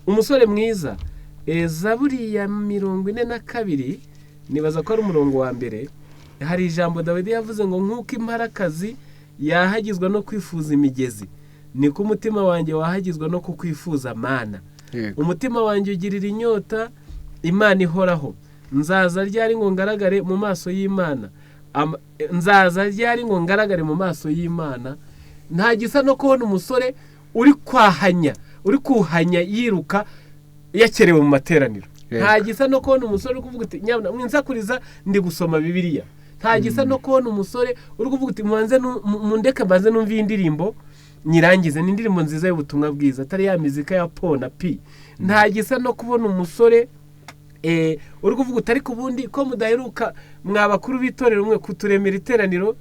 Umusore mwiza, Zaburi ya 42, nibaza ko ari umurongo wa mbere, hari ijambo Dawidi yavuze ngo nk'uko imparakazi yahagizwa no kwifuza imigezi, niko umutima wanjye wahagizwa no kukwifuza Mana. Umutima wanjye ugirira inyota Imana ihoraho, nzaza ryari ngo ngaragare mu maso y'Imana, nzaza ryari ngo ngaragare mu maso y'Imana. Nta gisa no kubona umusore uri kwahanya, uri kuhanya yiruka yakerewe mu materaniro. Nta gisa no kubona umusore uri kuvuga uti nyabuna mwinsakuriza ndi gusoma Bibiliya. Nta gisa no kubona umusore uri kuvuga uti mubanze mundeke mbanze numve indirimbo nyirangize, ni indirimbo nziza y'ubutumwa bwiza atari ya mizika ya po na pi. Nta gisa no kubona umusore uri kuvuga uti ariko ubundi ko mudaheruka mwa bakuru b'itorero mwe kuturemera iteraniro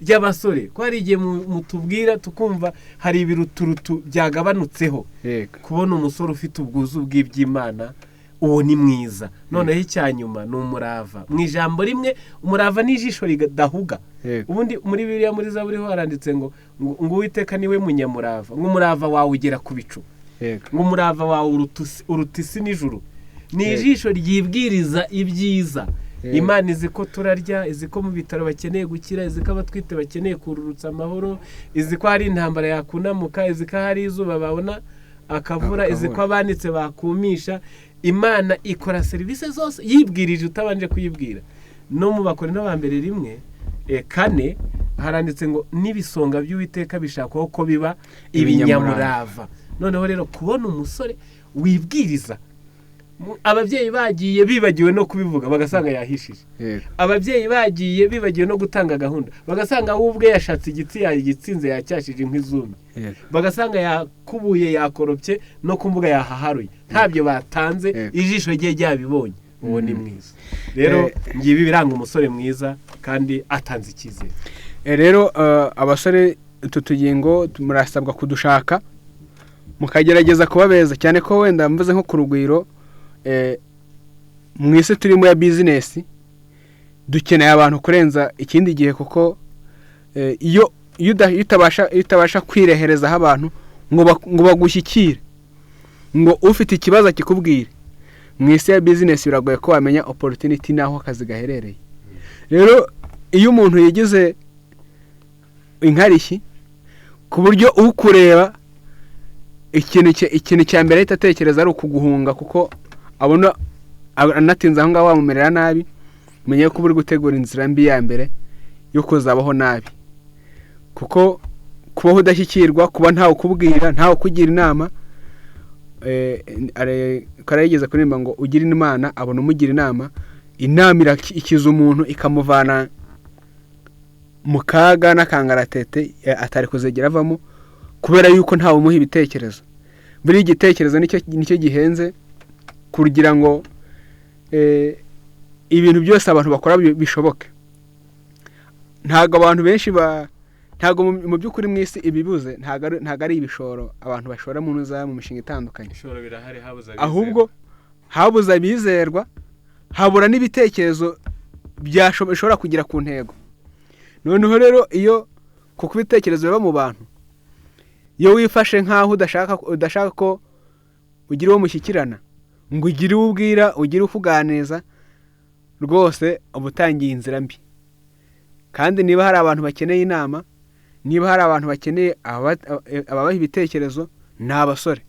ry'abasore, ko hari igihe mutubwira tukumva hari ibiruturutu byagabanutseho. Kubona umusore ufite ubwuzu bw'iby'Imana, uwo ni mwiza. Noneho icyanyuma ni umurava. Mu ijambo rimwe, umurava ni ijisho ridahuga. Ubundi muri Bibiliya muri Zaburi ho haranditse ngo ngo Uwiteka niwe munyamurava, ngo umurava wawe ugera ku bicu, ngo umurava wawe uruta isi n'ijuru. Ni ijisho ryibwiriza ibyiza. Imana izi ko turarya, izi ko mu bitaro bakeneye gukira, izi ko abatwite bakeneye kururutsa amahoro, izi ko hari intambara yakunamuka, izi ko hari izuba babona akavura, izi ko abanitse bakumisha. Imana ikora serivisi zose yibwirije utabanje kuyibwira. No mu Bakorinto ba mbere 1:4 haranditse ngo n'ibisonga by'Uwiteka bishakwaho ko biba ibinyamurava. Noneho rero kubona umusore wibwiriza, ababyeyi bagiye bibagiwe no kubivuga bagasanga yahishije, ababyeyi bagiye bibagiwe no gutanga gahunda bagasanga we ubwe yashatse igiti yagitsinze yacyashije inkwi zumye, bagasanga yakubuye yakoropye no ku mbuga yahaharuye, ntabyo batanze, ijisho rye ryabibonye. Uwo ni mwiza. Rero ngibi biranga umusore mwiza kandi atanze icyizere. Rero abasore utu tugingo murasabwa kudushaka mukagerageza kuba beza, cyane ko wenda mvuze nko ku rugwiro, mu isi turimo ya business dukeneye abantu kurenza ikindi gihe, kuko iyo utabasha kwireherezaho abantu ngo bagushyikire, ngo ufite ikibazo akikubwire, mu isi ya business biragoye ko wamenya opportunity n'aho akazi gaherereye. Rero iyo umuntu yigize inkarishyi ku buryo ukureba ikintu cya mbere ahita atekereza ari ukuguhunga, kuko abona anatinze aho ngaho wamumerera nabi, menye ko uri gutegura inzira mbi ya mbere yo kuzabaho nabi. Kuko kubaho udashyikirwa, kuba ntawe ukubwira, ntawe ukugira inama, karayigeze kuririmba ngo ugira Imana abona umugira inama, inama ikiza umuntu ikamuvana mu kaga n'akangaratete atari kuzegera avamo, kubera yuko ntawe umuha ibitekerezo. Buri igitekerezo nicyo gihenze kugira ngo ibintu byose abantu bakora bishoboke. Ntago abantu benshi ntago mu by'ukuri mu isi ibibuze, ntago ari ibishoro abantu bashora mu ntuza mu mishinga itandukanye. Ahubwo habuze abizerwa, habura n'ibitekerezo byashobora kugera ku ntego. Noneho rero iyo kuko ibitekerezo biba mu bantu, iyo wifashe nkaho udashaka ko ugira uwo mushyikirana, ngo ugire uwo ubwira, ugire ukuganiriza, rwose uba utangiye inzira mbi. Kandi niba hari abantu bakeneye inama, niba hari abantu bakeneye ababaha ibitekerezo, ni abasore.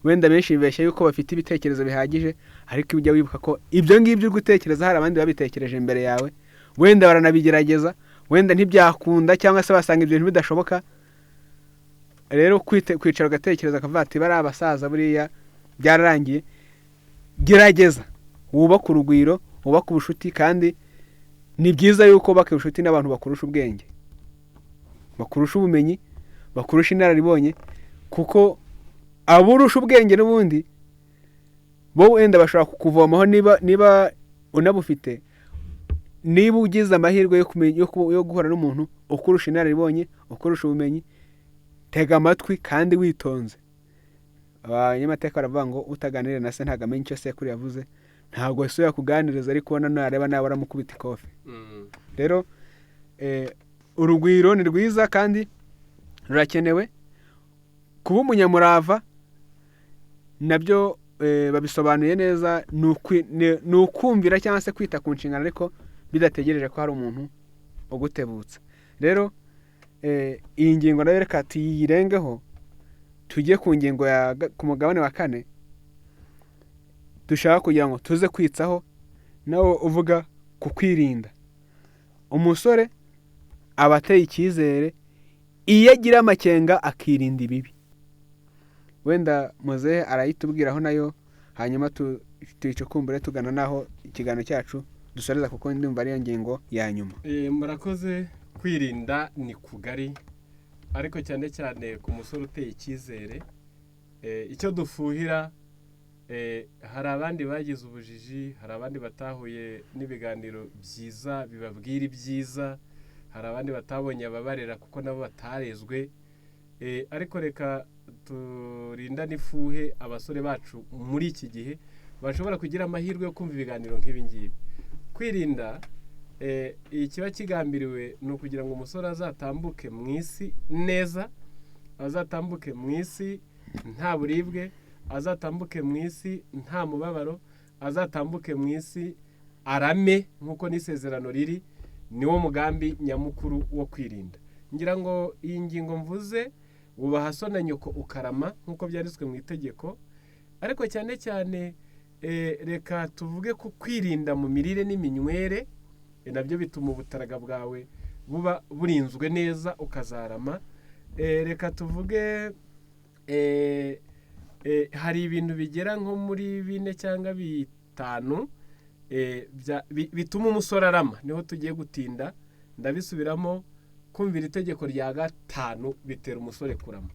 Wenda benshi bibeshya yuko bafite ibitekerezo bihagije, ariko ujya wibuka ko ibyo ngibyo uri gutekereza hari abandi babitekereje imbere yawe, wenda baranabigerageza, wenda ntibyakunda cyangwa se basanga ibyo bintu bidashoboka. Rero kwicara ugatekereza akavuga ati bari abasaza buriya byararangiye, gerageza Wubake urugwiro, wubake ubushuti, kandi ni byiza yuko wubaka ubushuti n'abantu bakurusha ubwenge, bakurusha ubumenyi, bakurusha inararibonye, kuko aburusha ubwenge n'ubundi bo wenda bashobora kukuvomaho niba unabufite. Niba ugize amahirwe yo guhura n'umuntu ukurusha inararibonye, ukurusha ubumenyi, tega amatwi kandi witonze. Abanyamateka baravuga ngo utaganira na se ntabwo amenya icyo sekuru yavuze. Ntabwo se yakuganiriza, ariko nareba nawe aramukubita ikofi. Rero urugwiro ni rwiza kandi rurakenewe. Kuba umunyamurava nabyo babisobanuye neza, ni ukumvira cyangwa se kwita ku nshingano, ariko bidategereje ko hari umuntu ugutebutsa. Rero iyi ngingo nayo reka tuyirengeho, tujye ku ngingo ku mugabane wa kane dushaka kugira ngo tuze kwitsaho, nawo uvuga ku kwirinda. Umusore aba ateye icyizere iyo agira amakenga akirinda ibibi. Wenda muzehe arayitubwiraho nayo, hanyuma tuyicukumbure tugana n'aho ikiganiro cyacu dusoreza, kuko ndumva ariyo ngingo ya nyuma. Murakoze. Kwirinda ni kugari, ariko cyane cyane ku musore uteye icyizere. Icyo dufuhira, hari abandi bagize ubujiji, hari abandi batahuye n'ibiganiro byiza bibabwira ibyiza, hari abandi batabonye ababarera kuko nabo batarezwe. Ariko reka turinda n'ifuhe abasore bacu muri iki gihe bashobora kugira amahirwe yo kumva ibiganiro nk'ibi ngibi. Kwirinda, ikiba kigambiriwe ni ukugira ngo umusore azatambuke mu isi neza, azatambuke mu isi nta buribwe, azatambuke mu isi nta mubabaro, azatambuke mu isi arame nk'uko n'isezerano riri. Niwo mugambi nyamukuru wo kwirinda. Ngira ngo iyi ngingo mvuze, wubaha so na nyoko ukarama nk'uko byanditswe mu itegeko, ariko cyane cyane reka tuvuge ko kwirinda mu mirire n'iminywere nabyo bituma ubutaraga bwawe buba burinzwe neza ukazarama. Reka tuvuge hari ibintu bigera nko muri 4 cyangwa 5 bituma umusore arama. Niho tugiye gutinda, ndabisubiramo. Kumvira itegeko rya 5 bitera umusore kurama.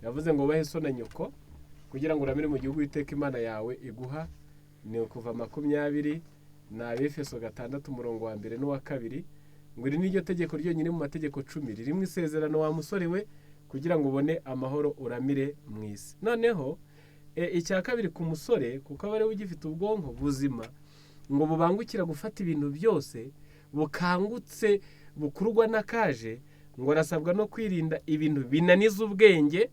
Yavuze ngo ubahe so na nyoko kugira ngo uramire mu gihugu Uwiteka Imana yawe iguha. Ni ukuva 20 na Abefeso 6 umurongo wa 1 n'uwa 2, ngo iri niryo tegeko ryonyine mu mategeko 10 ririmo isezerano wa musore we, kugira ngo ubone amahoro uramire mu isi. Noneho icya kabiri ku musore, kuko aba ari ugifite ubwonko buzima, ngo bubangukira gufata ibintu byose, bukangutse, bukururwa n'akaje, ngo arasabwa no kwirinda ibintu binaniza ubwenge,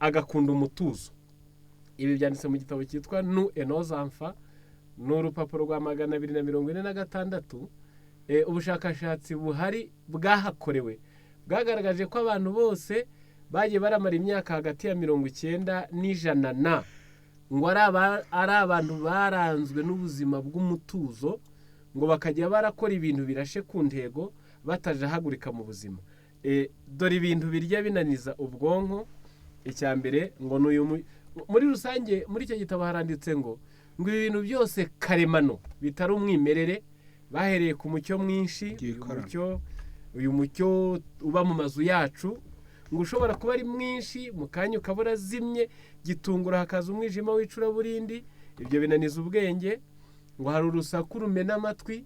agakunda umutuzo. Ibi byanditse mu gitabo cyitwa Nu Enozamfa, ni urupapuro rwa 246. Ubushakashatsi buhari bwahakorewe bwagaragaje ko abantu bose bagiye baramara imyaka hagati ya 90 n'ijana na ngo ari abantu baranzwe n'ubuzima bw'umutuzo, ngo bakajya barakora ibintu birashe ku ntego batajahagurika mu buzima. Dore ibintu birya binaniza ubwonko. Icya mbere ngo n'uyu muri rusange muri icyo gitabo haranditse ngo ibintu byose karemano bitari umwimerere, bahereye ku mucyo mwinshi, uyu mucyo uba mu mazu yacu, ngo ushobora kuba ari mwinshi mu kanya ukabura zimye, gitungura hakaza umwijima w'icuraburindi, ibyo binaniza ubwenge. Ngo hari urusaku rumena amatwi,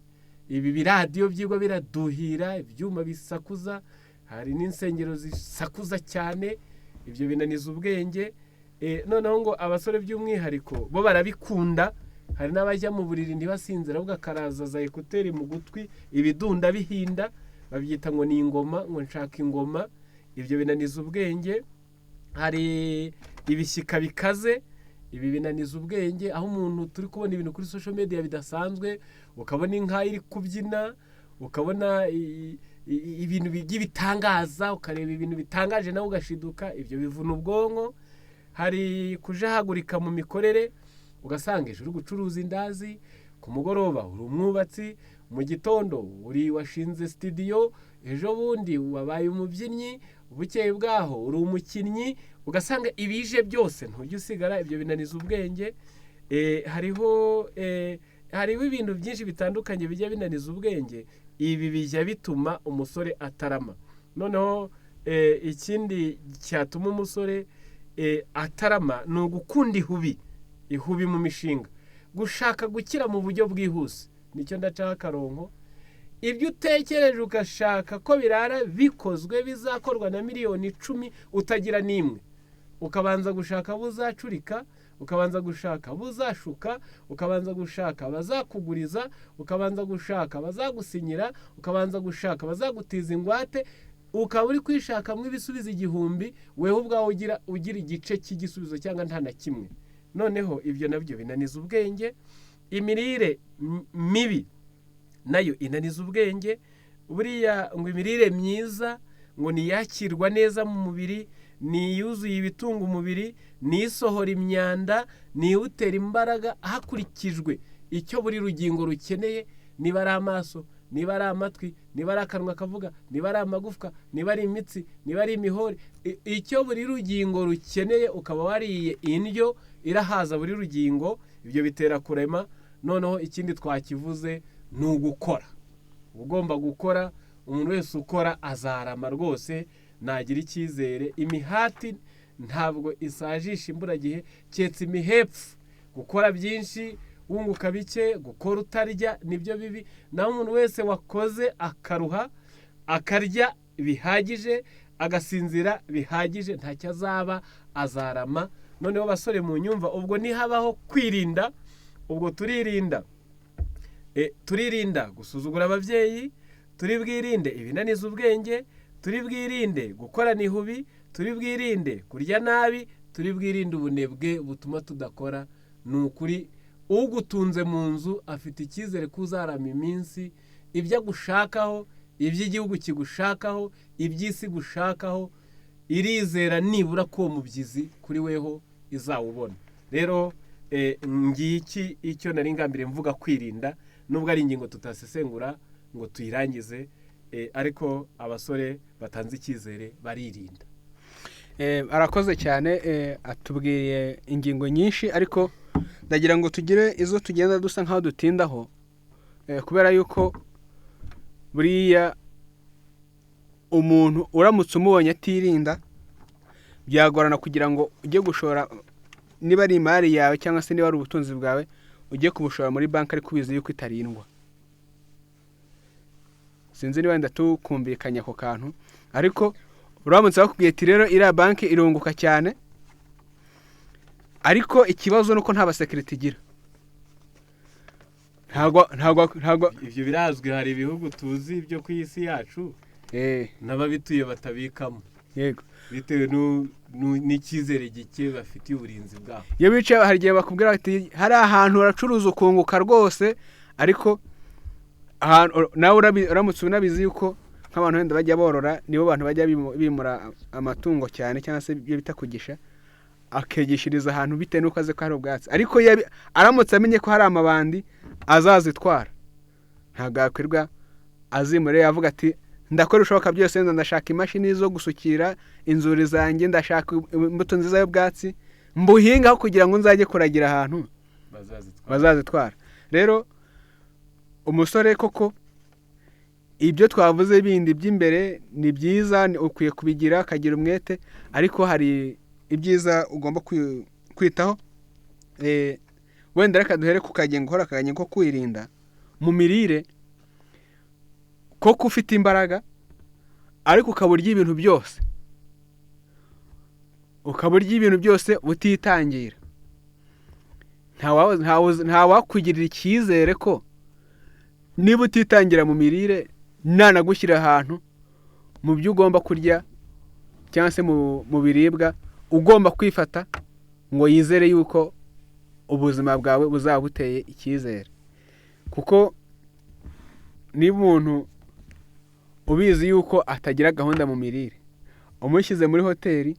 ibi biradiyo byigwa biraduhira, ibyuma bisakuza, hari n'insengero zisakuza cyane, ibyo binaniza ubwenge. Noneho ngo abasore by'umwihariko bo barabikunda, hari n'abajya mu buriri ntibasinzira, ahubwo akaraza za ekuteri mu gutwi, ibidunda bihinda, babyita ngo ni ingoma, ngo nshaka ingoma, ibyo binaniza ubwenge. Hari ibishyika bikaze, ibi binaniza ubwenge, aho umuntu turi kubona ibintu kuri social media bidasanzwe, ukabona inka iri kubyina, ukabona ibintu by'ibitangaza, ukareba ibintu bitangaje nawe ugashiduka, ibyo bivuna ubwonko. Hari kujahagurika mu mikorere, ugasanga ejo uri gucuruza indazi, ku mugoroba uri umwubatsi, mu gitondo uri washinze studio, ejo bundi wabaye umubyinnyi, bukeye bwaho uri umukinnyi, ugasanga ibije byose ntujya usigara, ibyo binaniza ubwenge. Hariho Hariho ibintu byinshi bitandukanye bijya binaniza ubwenge, ibi bijya bituma umusore atarama. Noneho ikindi cyatuma umusore atarama ni ugukunda ihubi mu mishinga, gushaka gukira mu buryo bwihuse. Nicyo ndacaho akarongo. Ibyo utekereje ugashaka ko birara bikozwe bizakorwa na 10,000,000 utagira n'imwe, ukabanza gushaka abo uzacurika, ukabanza gushaka abo uzashuka, ukabanza gushaka abazakuguriza, ukabanza gushaka abazagusinyira, ukabanza gushaka abazagutiza ingwate, ukaba uri kwishakamo ibisubizo 1000, wewe ubwawe ugira igice cy'igisubizo cyangwa nta na kimwe. Noneho ibyo nabyo binaniza ubwenge. Imirire mibi nayo inaniza ubwenge. Buriya ngo imirire myiza ngo niyakirwa neza mu mubiri, niyuzuye ibitunga umubiri, nisohora imyanda, niwutera imbaraga hakurikijwe icyo buri rugingo rukeneye, niba ari amaso, niba ari amatwi, niba ari akanwa kavuga, niba ari amagufwa, niba ari imitsi, niba ari imihore, icyo buri rugingo rukeneye ukaba wariye indyo irahaza buri rugingo, ibyo bitera kurema. Noneho ikindi twakivuze ni ugukora. Ugomba gukora, umuntu wese ukora azarama rwose, nagira icyizere. Imihati ntabwo isajisha imburagihe, keretse imihepfu. Gukora byinshi wunguka bike, gukora utarya nibyo bibi. Naho umuntu wese wakoze akaruha, akarya bihagije, agasinzira bihagije, ntacyo azaba, azarama. Noneho basore mu nyumva, ubwo nihabaho kwirinda, ubwo turirinda turirinda gusuzugura ababyeyi, turi bwirinde ibinaniza ubwenge, turi bwirinde gukorana ihubi, turi bwirinde kurya nabi, turi bwirinde ubunebwe butuma tudakora. Ni ukuri ugutunze mu nzu afite icyizere ko uzarama iminsi, ibyo agushakaho, iby'igihugu kigushakaho, iby'isi gushakaho, irizera nibura ko uwo mubyizi kuri weho izawubona. Rero ngiki icyo nari ngambiriye mvuga kwirinda, nubwo ari ingingo tutasesengura ngo tuyirangize, ariko abasore batanze icyizere baririnda. Arakoze cyane, atubwiye ingingo nyinshi, ariko ndagira ngo tugire izo tugenda dusa nkaho dutindaho, kubera yuko buriya umuntu uramutse umubonye atirinda byagorana kugira ngo ujye gushora, niba ari imari yawe cyangwa se niba ari ubutunzi bwawe, ujye kubushora muri banki ariko ubizi yuko itarindwa. Sinzi niba wenda tukumvikanye ako kantu, ariko uramutse bakubwiye ati rero iriya banki irunguka cyane, ariko ikibazo nuko nta basekirite igira. Ntabwo ibyo birazwi, hari ibihugu tuzi byo ku isi yacu n'ababituye batabikamo. Yego. Bitewe n'icyizere gike bafitiye uburinzi bwabo. Iyo bicaye hari igihe bakubwira bati hari ahantu uracuruza ukunguka rwose, ariko nawe uramutse unabizi yuko nk'abantu wenda bajya borora, nibo bantu bajya bimura amatungo cyane cyangwa se ibyo bita kugisha, akegishiriza ahantu bitewe n'uko azi ko hari ubwatsi. Ariko aramutse amenye ko hari amabandi azazitwara, ntabwo yakwirwa azimure avuga ati ndakora ibishoboka byose, ndashaka imashini zo gusukira inzuri zanjye, ndashaka imbuto nziza y'ubwatsi mbuhingaho kugira ngo nzajye kuragira ahantu bazazitwara. Rero umusore koko ibyo twavuze bindi by'imbere ni byiza, ukwiye kubigira akagira umwete, ariko hari ibyiza ugomba kwitaho. Wenda reka duhere ku kagengo, hora akagengo ko kwirinda mu mirire, koko ufite imbaraga ariko ukaba urya ibintu byose, ukaba urya ibintu byose utitangira, ntawakugirira icyizere ko niba utitangira mu mirire nanagushyira ahantu mu byo ugomba kurya cyangwa se mu biribwa ugomba kwifata ngo yizere yuko ubuzima bwawe buzaba buteye icyizere. Kuko niba umuntu ubizi yuko atagira gahunda mu mirire, umushyize muri hoteli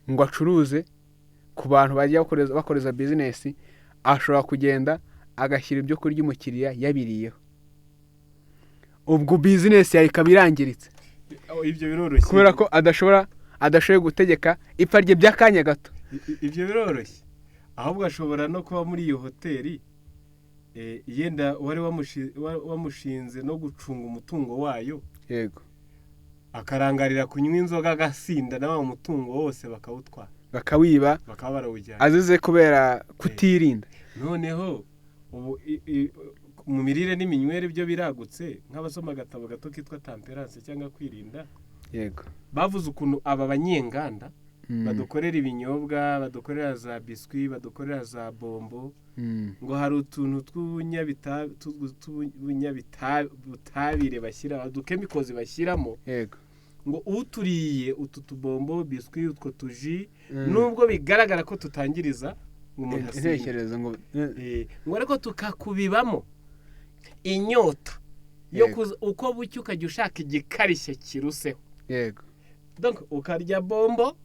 ngo acuruze ku bantu bajya bakoreza bizinesi, ashobora kugenda agashyira ibyo kurya umukiriya yabiriyeho, ubwo bizinesi yawe ikaba irangiritse. Ibyo biroroshye kubera ko adashoboye gutegeka ipfa rye by'akanya gato. Ibyo biroroshye, ahubwo ashobora no kuba muri iyo hoteli Yenda wari wamushinze no gucunga umutungo wayo, yego, akarangarira kunywa inzoga agasinda, na wa mutungo wose bakawutwara, bakawiba, bakaba barawujyana, azize kubera kutirinda. Noneho ubu mu mirire n'iminywere byo biragutse, nk'abasoma agatabo gato kitwa Temperance cyangwa kwirinda, yego, bavuze ukuntu aba banyenganda badukorera ibinyobwa, badukorera za biswi, badukorera za bombo, ngo hari utuntu tw'ubunyabutabire bashyira, udukemikozi bashyiramo, yego, ngo uturiye utu tubombo, biswi, utwo tuji, nubwo bigaragara ko tutangiriza umuntu intekerezo, ngo ngo ariko tukakubibamo inyota yo uko bucya ukajya ushaka igikarishye kiruseho, yego, donc ukarya bombo,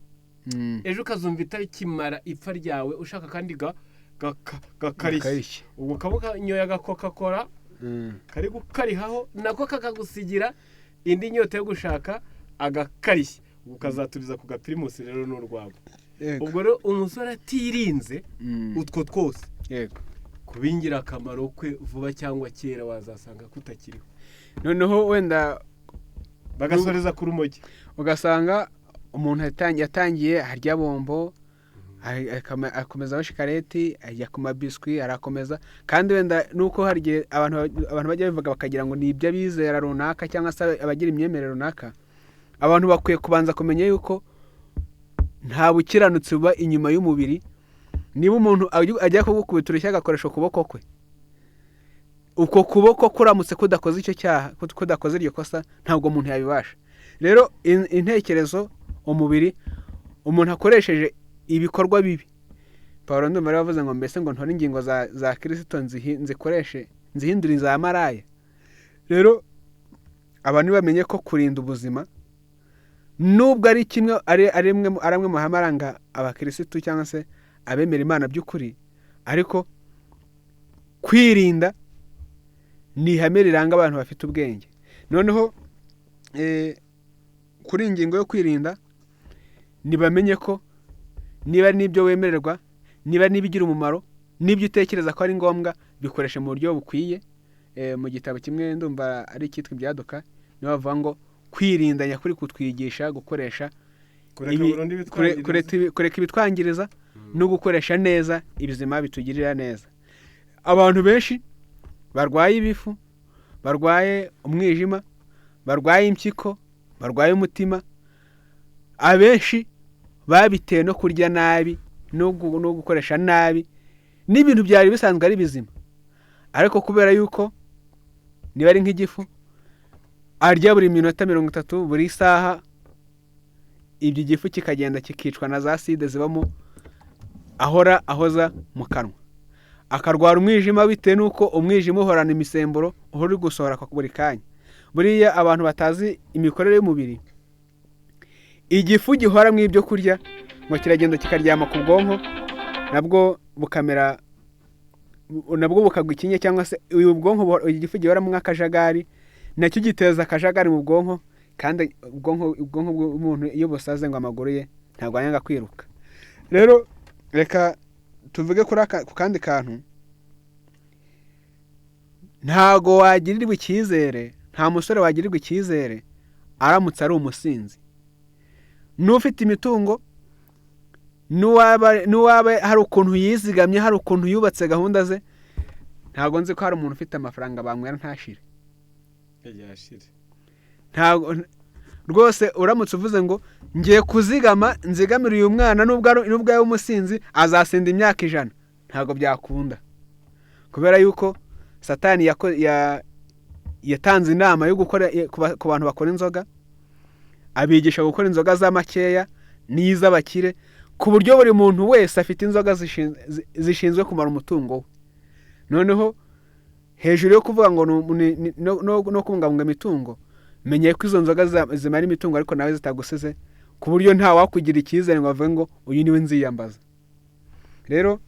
ejo ukazumva itarikimara ipfa ryawe, ushaka kandi gakarishye, ubwo ukaba ukanyoye agacoca-cola kari gukarihaho, nako kakagusigira indi nyota yo gushaka agakarishye, ukazaturiza ku gapirimusi rero n'urwagwa. Ubwo rero umusore atirinze utwo twose, yego, kuba ingirakamaro kwe vuba cyangwa kera wazasanga kutakiriho. Noneho wenda bagasoreza ku rumogi, ugasanga umuntu yatangiye arya bombo, akomeza shikareti, ajya ku mabiswi, arakomeza. Kandi wenda nuko hari igihe abantu bajya bivuga bakagira ngo ni ibyo abizera runaka cyangwa se abagira imyemerere runaka. Abantu bakwiye kubanza kumenya yuko nta bukiranutsi buba inyuma y'umubiri. Niba umuntu ajya kugukubita urushyi agakoresha ukuboko kwe, uko kuboko kuramutse kudakoze icyo cyaha, kudakoze iryo kosa, ntabwo umuntu yabibasha. Rero intekerezo, umubiri, umuntu akoresheje ibikorwa bibi. Pawulo ndumva yaravuze ngo mbese ngo ntore ingingo za Kristo nzikoreshe nzihindure za maraya. Rero abantu bamenye ko kurinda ubuzima nubwo ari kimwe ari amwe mu mahame aranga abakirisitu cyangwa se abemera Imana by'ukuri, ariko kwirinda ni ihame riranga abantu bafite ubwenge. Noneho kuri ingingo yo kwirinda, nibamenye ko niba ari n'ibyo wemererwa, niba n'ibigira umumaro, n'ibyo utekereza ko ari ngombwa, bikoreshe mu buryo bukwiye. Mu gitabo kimwe ndumva ari icyitwa Ibyaduka, niho bavuga ngo kwirinda nyakuri kutwigisha gukoresha kureka ibitwangiriza no gukoresha neza ibizima bitugirira neza. Abantu benshi barwaye ibifu, barwaye umwijima, barwaye impyiko, barwaye umutima, abenshi babitewe no kurya nabi no gukoresha nabi n'ibintu byari bisanzwe ari bizima, ariko kubera yuko niba ari nk'igifu arya buri minota 30 buri saha, ibyo igifu kikagenda kikicwa na za acide zibamo ahora ahoza mu kanwa, akarwara umwijima bitewe n'uko umwijima uhorana imisemburo uhora uri gusohora buri kanya. Buriya abantu batazi imikorere y'umubiri, igifu gihora mu ibyo kurya ngo kiragenda kikaryama ku bwonko, nabwo bukamera, nabwo bukagwa ikinya, cyangwa se uyu bwonko igifu gihoramo akajagari, nacyo giteza akajagari mu bwonko. Kandi ubwonko bw'umuntu iyo busaze ngo amaguru ye ntabwo yanga kwiruka. Rero reka tuvuge kuri ku kandi kantu, ntago wagirirwa icyizere, nta musore wagirirwa icyizere aramutse ari umusinzi. N'ufite imitungo, n'uwaba hari ukuntu yizigamye, hari ukuntu yubatse gahunda ze, ntago nzi ko hari umuntu ufite amafaranga banywera ntashire. Ntago rwose uramutse uvuze ngo ngiye kuzigama nzigamira uyu mwana nubwo ari umusinzi azasinda imyaka 100, ntago byakunda. Kubera yuko Satani yatanze inama yo gukora ku bantu bakora inzoga, abigisha gukora inzoga za makeya n'iz'abakire, ku buryo buri muntu wese afite inzoga zishinzwe kumara umutungo we. Noneho hejuru yo kuvuga ngo no kubungabunga imitungo, menye ko izo nzoga zimara imitungo ariko nawe zitagusize, ku buryo nta wakugira icyizere ngo avuge ngo uyu niwe nziyambaza. Rero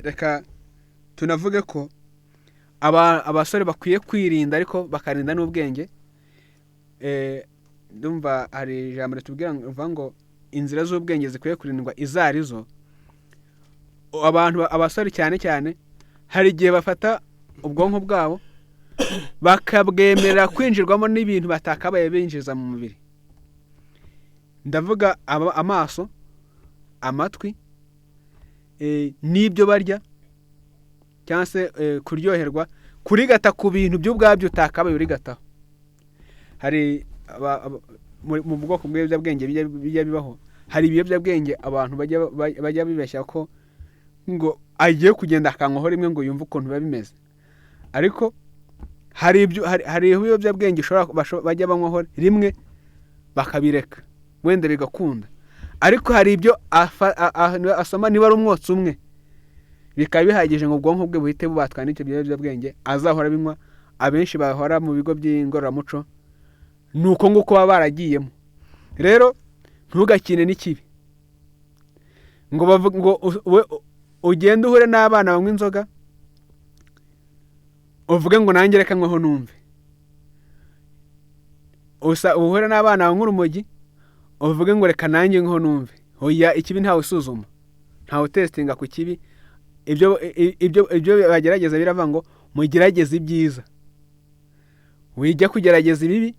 reka tunavuge ko abasore bakwiye kwirinda ariko bakarinda n'ubwenge. Ndumva hari ijambo ritubwira ngo inzira z'ubwenge zikwiye kurindwa izo arizo. Abantu abasore cyane cyane Hari igihe bafata ubwonko bwabo bakabwemerera kwinjirwamo n'ibintu batakabaye binjiza mu mubiri. Ndavuga amaso, amatwi, n'ibyo barya, cyangwa se kuryoherwa, kurigata ku bintu by'ubwabyo utakabaye urigataho. Hari mu bwoko bw'ibiyobyabwenge bijya bibaho, hari ibiyobyabwenge abantu bajya bibeshya ko ngo agiye kugenda akanywaho rimwe ngo yumve ukuntu biba bimeze, ariko hari ibiyobyabwenge bajya banywaho rimwe bakabireka wenda bigakunda, ariko hari ibyo asoma niba ari umwotsi umwe bikaba bihagije ngo ubwonko bwe buhite bubatwa n'icyo biyobyabwenge azahora binywa. Abenshi bahora mu bigo by'ingororamuco ni uko nguko baba baragiyemo. Rero ntugakine n'ikibi ngo ugende uhure n'abana banywa inzoga uvuge ngo nanjye reka nkweho numve, uhure n'abana banywa urumogi uvuge ngo reka nanjye nkweho numve. Oya, ikibi ntawe usuzuma, ntawe utesitinga ku kibi. Ibyo bagerageza biravuga ngo mugerageze ibyiza, wijya kugerageza ibibi.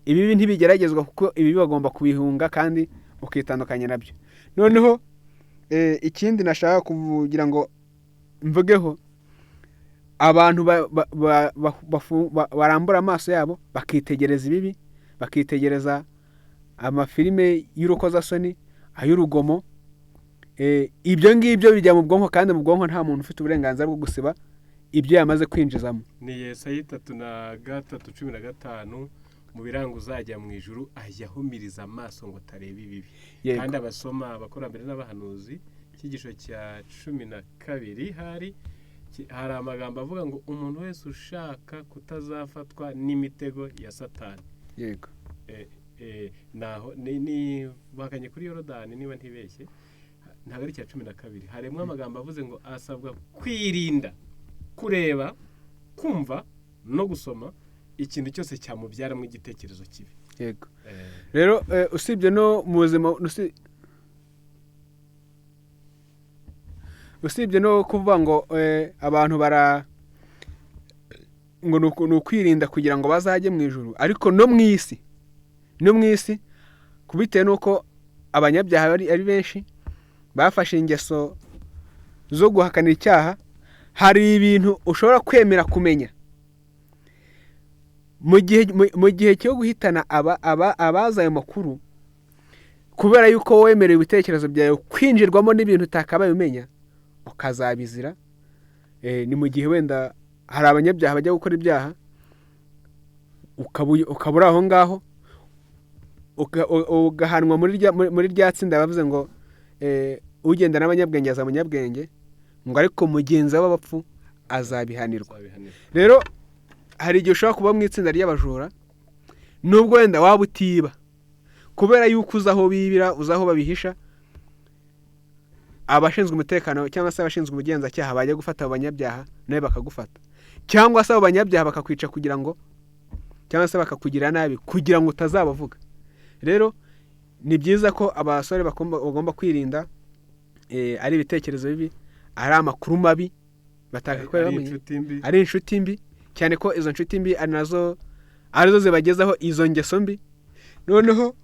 Ibibi ntibigeragezwa kuko ibibi bagomba kubihunga kandi ukitandukanya nabyo. Noneho ikindi nashaka kugira ngo mvugeho, abantu barambura amaso yabo bakitegereza ibibi, bakitegereza amafilime y'urukozasoni, ay'urugomo, ibyo ngibyo bijya mu bwonko, kandi mu bwonko nta muntu ufite uburenganzira bwo gusiba ibyo yamaze kwinjizamo. Ni Yesaya 3:15 mu biranga uzajya mu ijuru ajya ahumiriza amaso ngo atareba ibibi. Kandi abasoma abakurambere n'abahanuzi icyigisho cya 12 hari amagambo avuga ngo umuntu wese ushaka kutazafatwa n'imitego ya Satani. Yego. Naho ni bakanye kuri Yorodani niba ntibeshye, ntabwo ari cya 12, harimo amagambo avuze ngo asabwa kwirinda kureba, kumva no gusoma ikintu cyose cyamubyaramo igitekerezo kibi. Yego. Rero usibye no mu buzima, usibye no kuvuga ngo abantu bara ngo ni ukwirinda kugira ngo bazajye mu ijuru, ariko no mu isi kubitewe nuko abanyabyaha ari benshi bafashe ingeso zo guhakanira icyaha, hari ibintu ushobora kwemera kumenya mu gihe cyo guhitana abaza ayo makuru, kubera yuko wemerewe ibitekerezo byawe kwinjirwamo n'ibintu utakabaye umenya ukazabizira. Ni mu gihe wenda hari abanyabyaha bajya gukora ibyaha, ukabura aho ngaho ugahanwa muri rya tsinda bavuze ngo ugenda n'abanyabwenge aza munyabwenge, ngo ariko mugenzi w'abapfu azabihanirwa. Rero hari igihe ushobora kuba mu itsinda ry'abajura nubwo wenda waba utiba, kubera yuko uzi aho bibira, uzi aho babihisha, abashinzwe umutekano cyangwa se abashinzwe ubugenzacyaha bajya gufata abo banyabyaha nawe bakagufata, cyangwa se abo banyabyaha bakakwica kugira ngo, cyangwa se bakakugira nabi kugira ngo utazabavuga. Rero ni byiza ko abasore bagomba kwirinda ari ibitekerezo bibi, ari amakuru mabi ari inshuti mbi, cyane ko izo nshuti mbi ari nazo arizo zibagezaho izo ngeso mbi. Noneho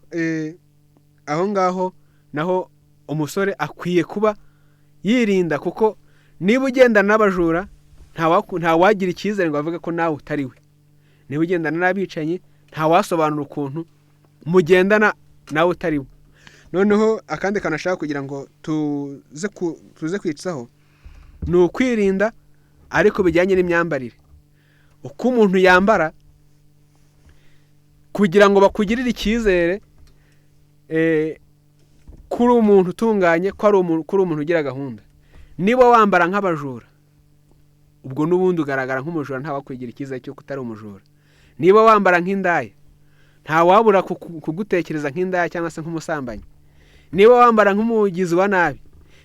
aho ngaho naho umusore akwiye kuba yirinda, kuko niba ugendana n'abajura ntawagira icyizere ngo avuge ko nawe utari we. Niba ugendana n'abicanyi ntawasobanura ukuntu mugendana nawe utari we. Noneho akandi kantu ashaka kugira ngo tuze kwitsaho ni ukwirinda, ariko bijyanye n'imyambarire, uko umuntu yambara kugira ngo bakugirire icyizere kuri umuntu utunganye, ko ari umuntu ugira gahunda. Niba wambara nk'abajura, ubwo n'ubundi ugaragara nk'umujura, ntawakwigira icyizere cy'uko utari umujura. Niba wambara nk'indaya, ntawabura kugutekereza nk'indaya cyangwa se nk'umusambanyi. Niba wambara nk'umugizi wa nabi,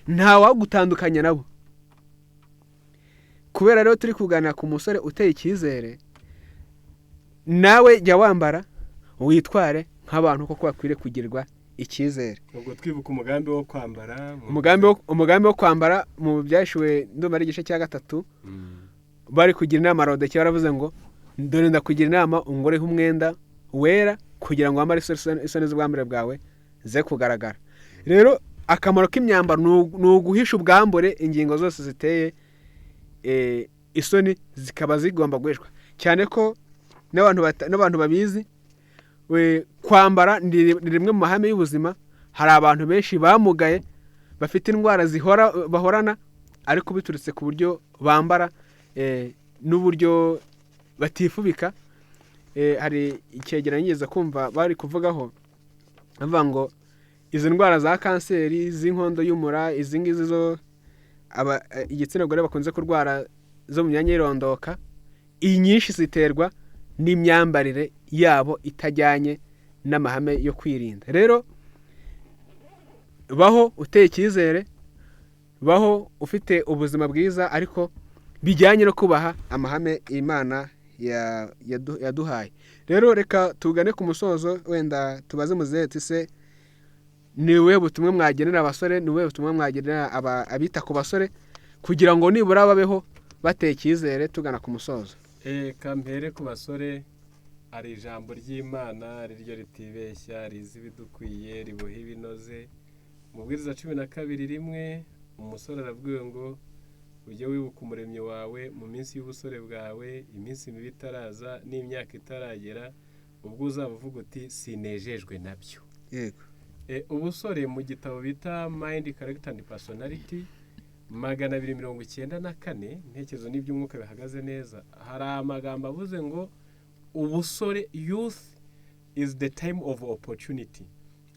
ntawagutandukanya nabo. Kubera rero turi kuganira ku musore uteye icyizere, nawe jya wambara witware nk'abantu koko bakwiriye kugirwa icyizere. Ubwo twibuka umugambi wo kwambara, Umugambi wo kwambara mu Byahishuwe, ndumva ari igice cya 3, bari kugira inama Laodikiya, baravuze ngo dore ndakugira inama ungoreho umwenda wera kugira ngo wambare isoni z'ubwambure bwawe ze kugaragara. Rero akamaro k'imyambaro ni uguhisha ubwambure, ingingo zose ziteye isoni zikaba zigomba guhishwa, cyane ko n'abantu babizi kwambara ni rimwe mu mahame y'ubuzima. Hari abantu benshi bamugaye bafite indwara zihora bahorana, ariko biturutse ku buryo bambara n'uburyo batifubika. Hari icyegeranyo nigeze kumva bari kuvugaho, bavuga ngo izi ndwara za kanseri z'inkondo y'umura, izi ngizi zo igitsina gore bakunze kurwara zo mu myanya y'irondoka, iyi nyinshi ziterwa n'imyambarire yabo itajyanye n'amahame yo kwirinda. Rero baho uteye icyizere, baho ufite ubuzima bwiza, ariko bijyanye no kubaha amahame Imana yaduhaye. Rero reka tugane ku musozo, wenda tubaze muzehe se ni ubuhe butumwa mwagenera abasore, ni ubuhe butumwa mwagenera abita ku basore kugira ngo nibura babeho bateye icyizere, tugana ku musozo. Kampere ku basore, hari ijambo ry'Imana riryo ritibeshya, rizi ibidukwiye, riboha ibinoze. Mubwiriza 12:1, umusore arabwiwe ngo ujye wibuka umuremyi wawe mu minsi y'ubusore bwawe, iminsi mibi itaraza n'imyaka itaragera, ubwo uzaba uvuga uti sinejejwe nabyo. Yego. Ubusore mu gitabo bita Mind, Character and Personality 294, intekerezo n'iby'umwuka bihagaze neza, hari amagambo avuze ngo ubusore, youth is the time of opportunity.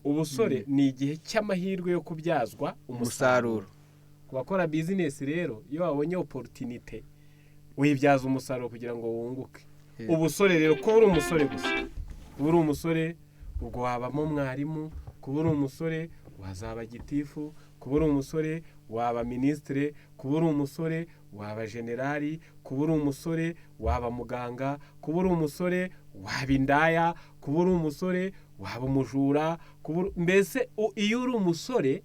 Ubusore ni igihe cy'amahirwe yo kubyazwa umusaruro. Ku bakora business rero, iyo wabonye opportunity uyibyaza umusaruro kugira ngo wunguke. Ubusore rero, kuba uri umusore gusa, kuba uri umusore ubwo wabamo mwarimu, kuba uri umusore wazaba gitifu, kuba uri umusore waba minisitire, kuba uri umusore waba generali, kuba uri umusore waba muganga, kuba uri umusore waba indaya, kuba uri umusore waba umujura, mbese iyo uri umusore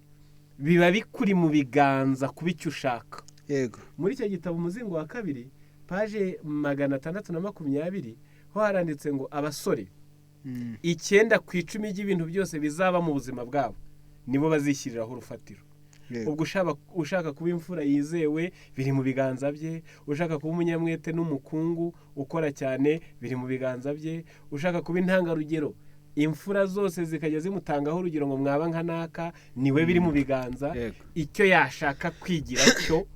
biba bikuri mu biganza kuba icyo ushaka. Yego. Muri icyo gitabo umuzingo wa 2 paje 620 ho haranditse ngo abasore 9 ku 10 by'ibintu byose bizaba mu buzima bwabo nibo bazishyiriraho urufatiro. Ubwo ushaka kuba imfura yizewe biri mu biganza bye, ushaka kuba umunyamwete n'umukungu ukora cyane biri mu biganza bye, ushaka kuba intangarugero imfura zose zikajya zimutangaho urugero ngo mwaba nka naka, niwe biri mu biganza. Icyo yashaka kwigira cyo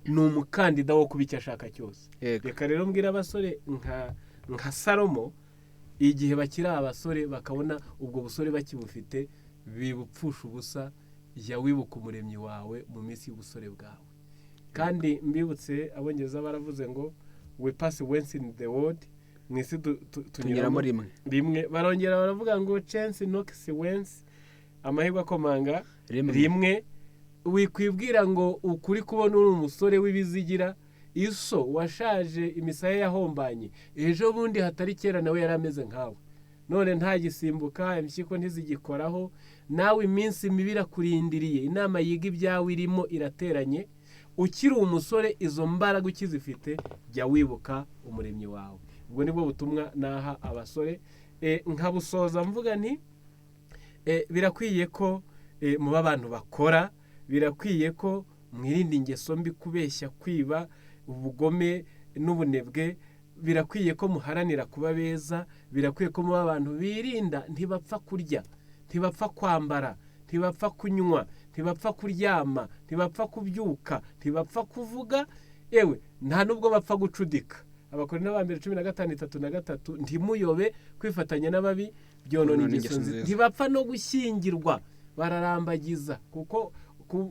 ni umukandida wo kuba icyo ashaka cyose. Reka rero mbwira abasore nka Salomo, igihe bakiri abasore bakabona ubwo busore bakibufite, bibupfusha ubusa, jya wibuka umuremyi wawe mu minsi y'ubusore bwawe. Kandi mbibutse abongereza baravuze ngo we pass once in the world, mu isi tunyuramo rimwe. Barongera baravuga ngo chance knocks once, amahirwe akomanga rimwe. Wikwibwira ngo ukuri kubona uri umusore w'ibizigira, iso washaje imisaya yahombanye, ejo bundi hatari kera nawe yari ameze nkawe, none ntagisimbuka, impyiko ntizigikoraho, nawe iminsi mibi irakurindiriye, inama yiga ibyawe irimo irateranye. Ukiri umusore izo mbaraga ukizifite, jya wibuka umuremyi wawe. Ubwo nibwo butumwa naha abasore. Nkabusoza mvuga nti birakwiye ko muba abantu bakora, birakwiye ko mwirinda ingeso mbi, kubeshya, kwiba, ubugome n'ubunebwe, birakwiye ko muharanira kuba beza, birakwiye ko muba abantu birinda, ntibapfa kurya, ntibapfa kwambara, ntibapfa kunywa, ntibapfa kuryama, ntibapfa kubyuka, ntibapfa kuvuga, yewe nta nubwo bapfa gucudika. Abakorinto ba mbere 15:33, ntimuyobe kwifatanya n'ababi byonona ingeso nziza. Ntibapfa no gushyingirwa, bararambagiza, kuko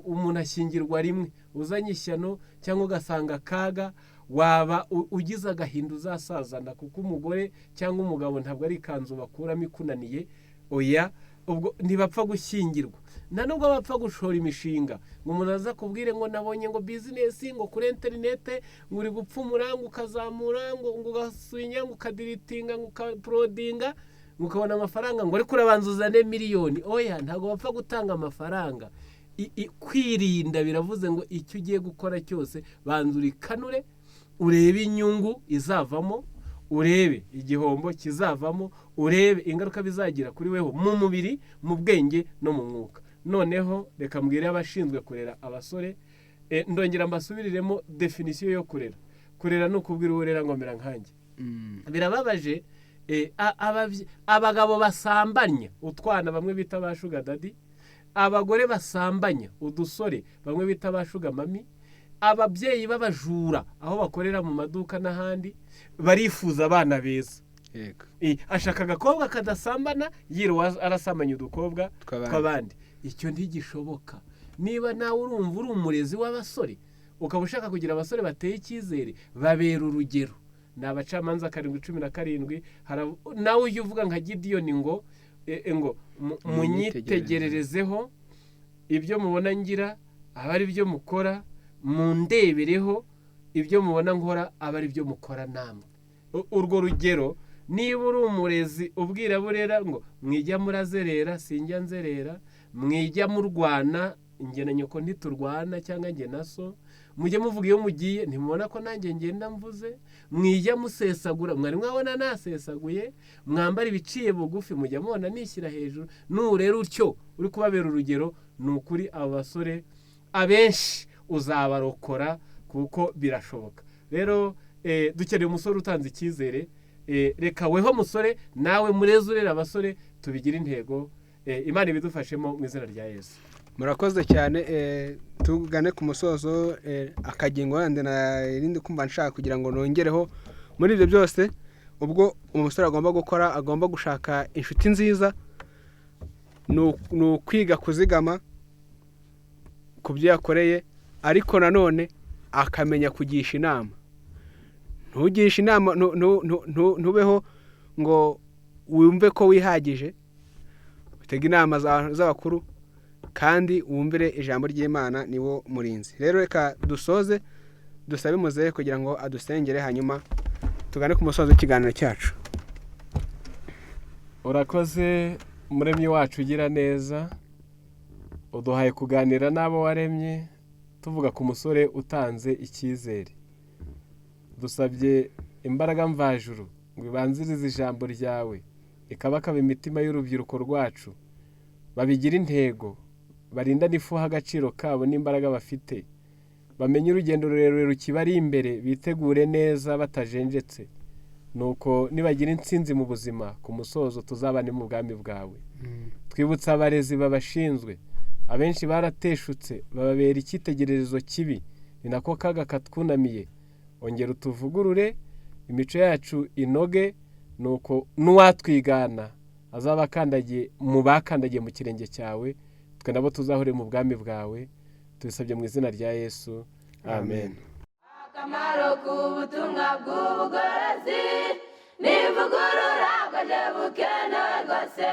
umuntu ashyingirwa rimwe, uzanye ishyano cyangwa ugasanga akaga, waba ugize agahinda uzasazana, kuko umugore cyangwa umugabo ntabwo ari ikanzu bakuramo ikunaniye, oya. Ubwo ntibapfa gushyingirwa, nta nubwo bapfa gushora imishinga ngo umuntu aza kubwire ngo nabonye ngo bizinesi ngo kuri interinete, ngo uri gupfumura, ngo ukazamura, ngo ugasunya, ngo ukadiritinga, ngo ukaporodinga, Ukabona amafaranga ngo ariko urabanza uzane miliyoni. Oya, ntabwo bapfa gutanga amafaranga. Kwirinda biravuze ngo icyo ugiye gukora cyose banza urikanure, urebe inyungu izavamo, urebe igihombo kizavamo, urebe ingaruka bizagira kuri weho mu mubiri, mu bwenge no mu mwuka. Noneho reka mbwire abashinzwe kurera abasore, ndongera mbasubiriremo definisiyo yo kurera. Kurera ni ukubwira uwo urera ngo mera nkanjye. Birababaje, abagabo basambanya utwana bamwe bita ba sugar daddy, abagore basambanya udusore bamwe bita ba sugar mummy, ababyeyi b'abajura aho bakorera mu maduka n'ahandi barifuza abana beza. Ashaka agakobwa kadasambana, yiriwe arasambanya udukobwa tw'abandi. Icyo ntigishoboka. Niba nawe urumva uri umurezi w'abasore, ukaba ushaka kugira abasore bateye icyizere, babera urugero. Ni Abacamanza 7:17. Nawe ujya uvuga nka Gidiyoni ngo ngo munyitegererezeho ibyo mubona ngira, aba ari byo mukora, mundebereho ibyo mubona nkora, aba ari byo mukora namwe. Urwo rugero, niba uri umurezi ubwira burera ngo mwijya murazerera, sinjya nzerera, mwijya murwana, njye na nyoko ntiturwana cyangwa njye na so, mujye muvuga iyo mugiye, ntimubona ko nanjye ngenda mvuze, mwijya musesagura, mwari mwabona nasesaguye, mwambara ibiciye bugufi, mujya mubona nishyira hejuru. Nurera utyo uri kubabera urugero, ni ukuri abo basore abenshi uzabarokora, kuko birashoboka. Rero dukeneye umusore utanze icyizere. Reka weho musore, nawe mureze urera abasore, tubigire intego. Imana ibidufashemo mu izina rya Yesu. Murakoze cyane. Tugane ku musozo. Akagingo wenda narindi kumva nshaka kugira ngo nongereho muri ibyo byose, ubwo umusore agomba gukora, agomba gushaka inshuti nziza, ni ukwiga kuzigama ku byo yakoreye, ariko nanone akamenya kugisha inama. Ntugishe inama, ntubeho ngo wumve ko wihagije, utege inama z'abakuru kandi wumvire ijambo ry'Imana, niwo murinzi. Rero reka dusoze dusabe muzehe kugira ngo adusengere, hanyuma tugane ku musozo w'ikiganiro cyacu. Urakoze muremyi wacu ugira neza, uduhaye kuganira n'abo waremye, tuvuga ku musore utanze icyizere. Dusabye imbaraga mvajuru ngo ibanzirize ijambo ryawe, ikabakaba imitima y'urubyiruko rwacu, babigire intego, barindane ifuha agaciro kabo n'imbaraga bafite, bamenye urugendo rurerure rukibari imbere, bitegure neza batajenjetse. Nuko nibagira intsinzi mu buzima, ku musozo tuzabane mu bwami bwawe. Twibutsa abarezi babashinzwe, abenshi barateshutse, bababera icyitegererezo kibi, ni nako kaga katwunamiye. Ongera utuvugurure, imico yacu inoge, nuko n'uwatwigana azaba akandagiye mu bakandagiye mu kirenge cyawe, twe nabo tuzahure mu bwami bwawe. Tubisabye mu izina rya Yesu, amen. Akamaro k'ubutumwa bw'ubugorozi n'ivugurura bwaje bukenewe rwose,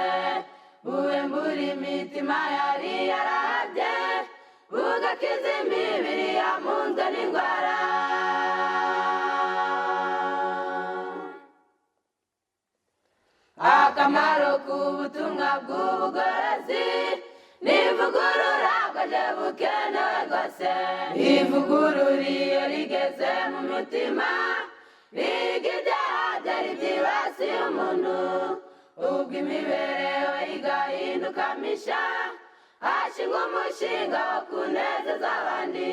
buhembura imitima yari yarahabye, bugakiza imibiri yamunzwe n'indwara. Akamaro k'ubutumwa bw'ubugorozi n'ivugurura bwaje bukenewe rwose, ivugurura iyo rigeze mu mutima, riga ibyaha byari byibasiye umuntu, ubwo imibereho igahinduka misha, hashingwa umushinga wo kunezeza abandi.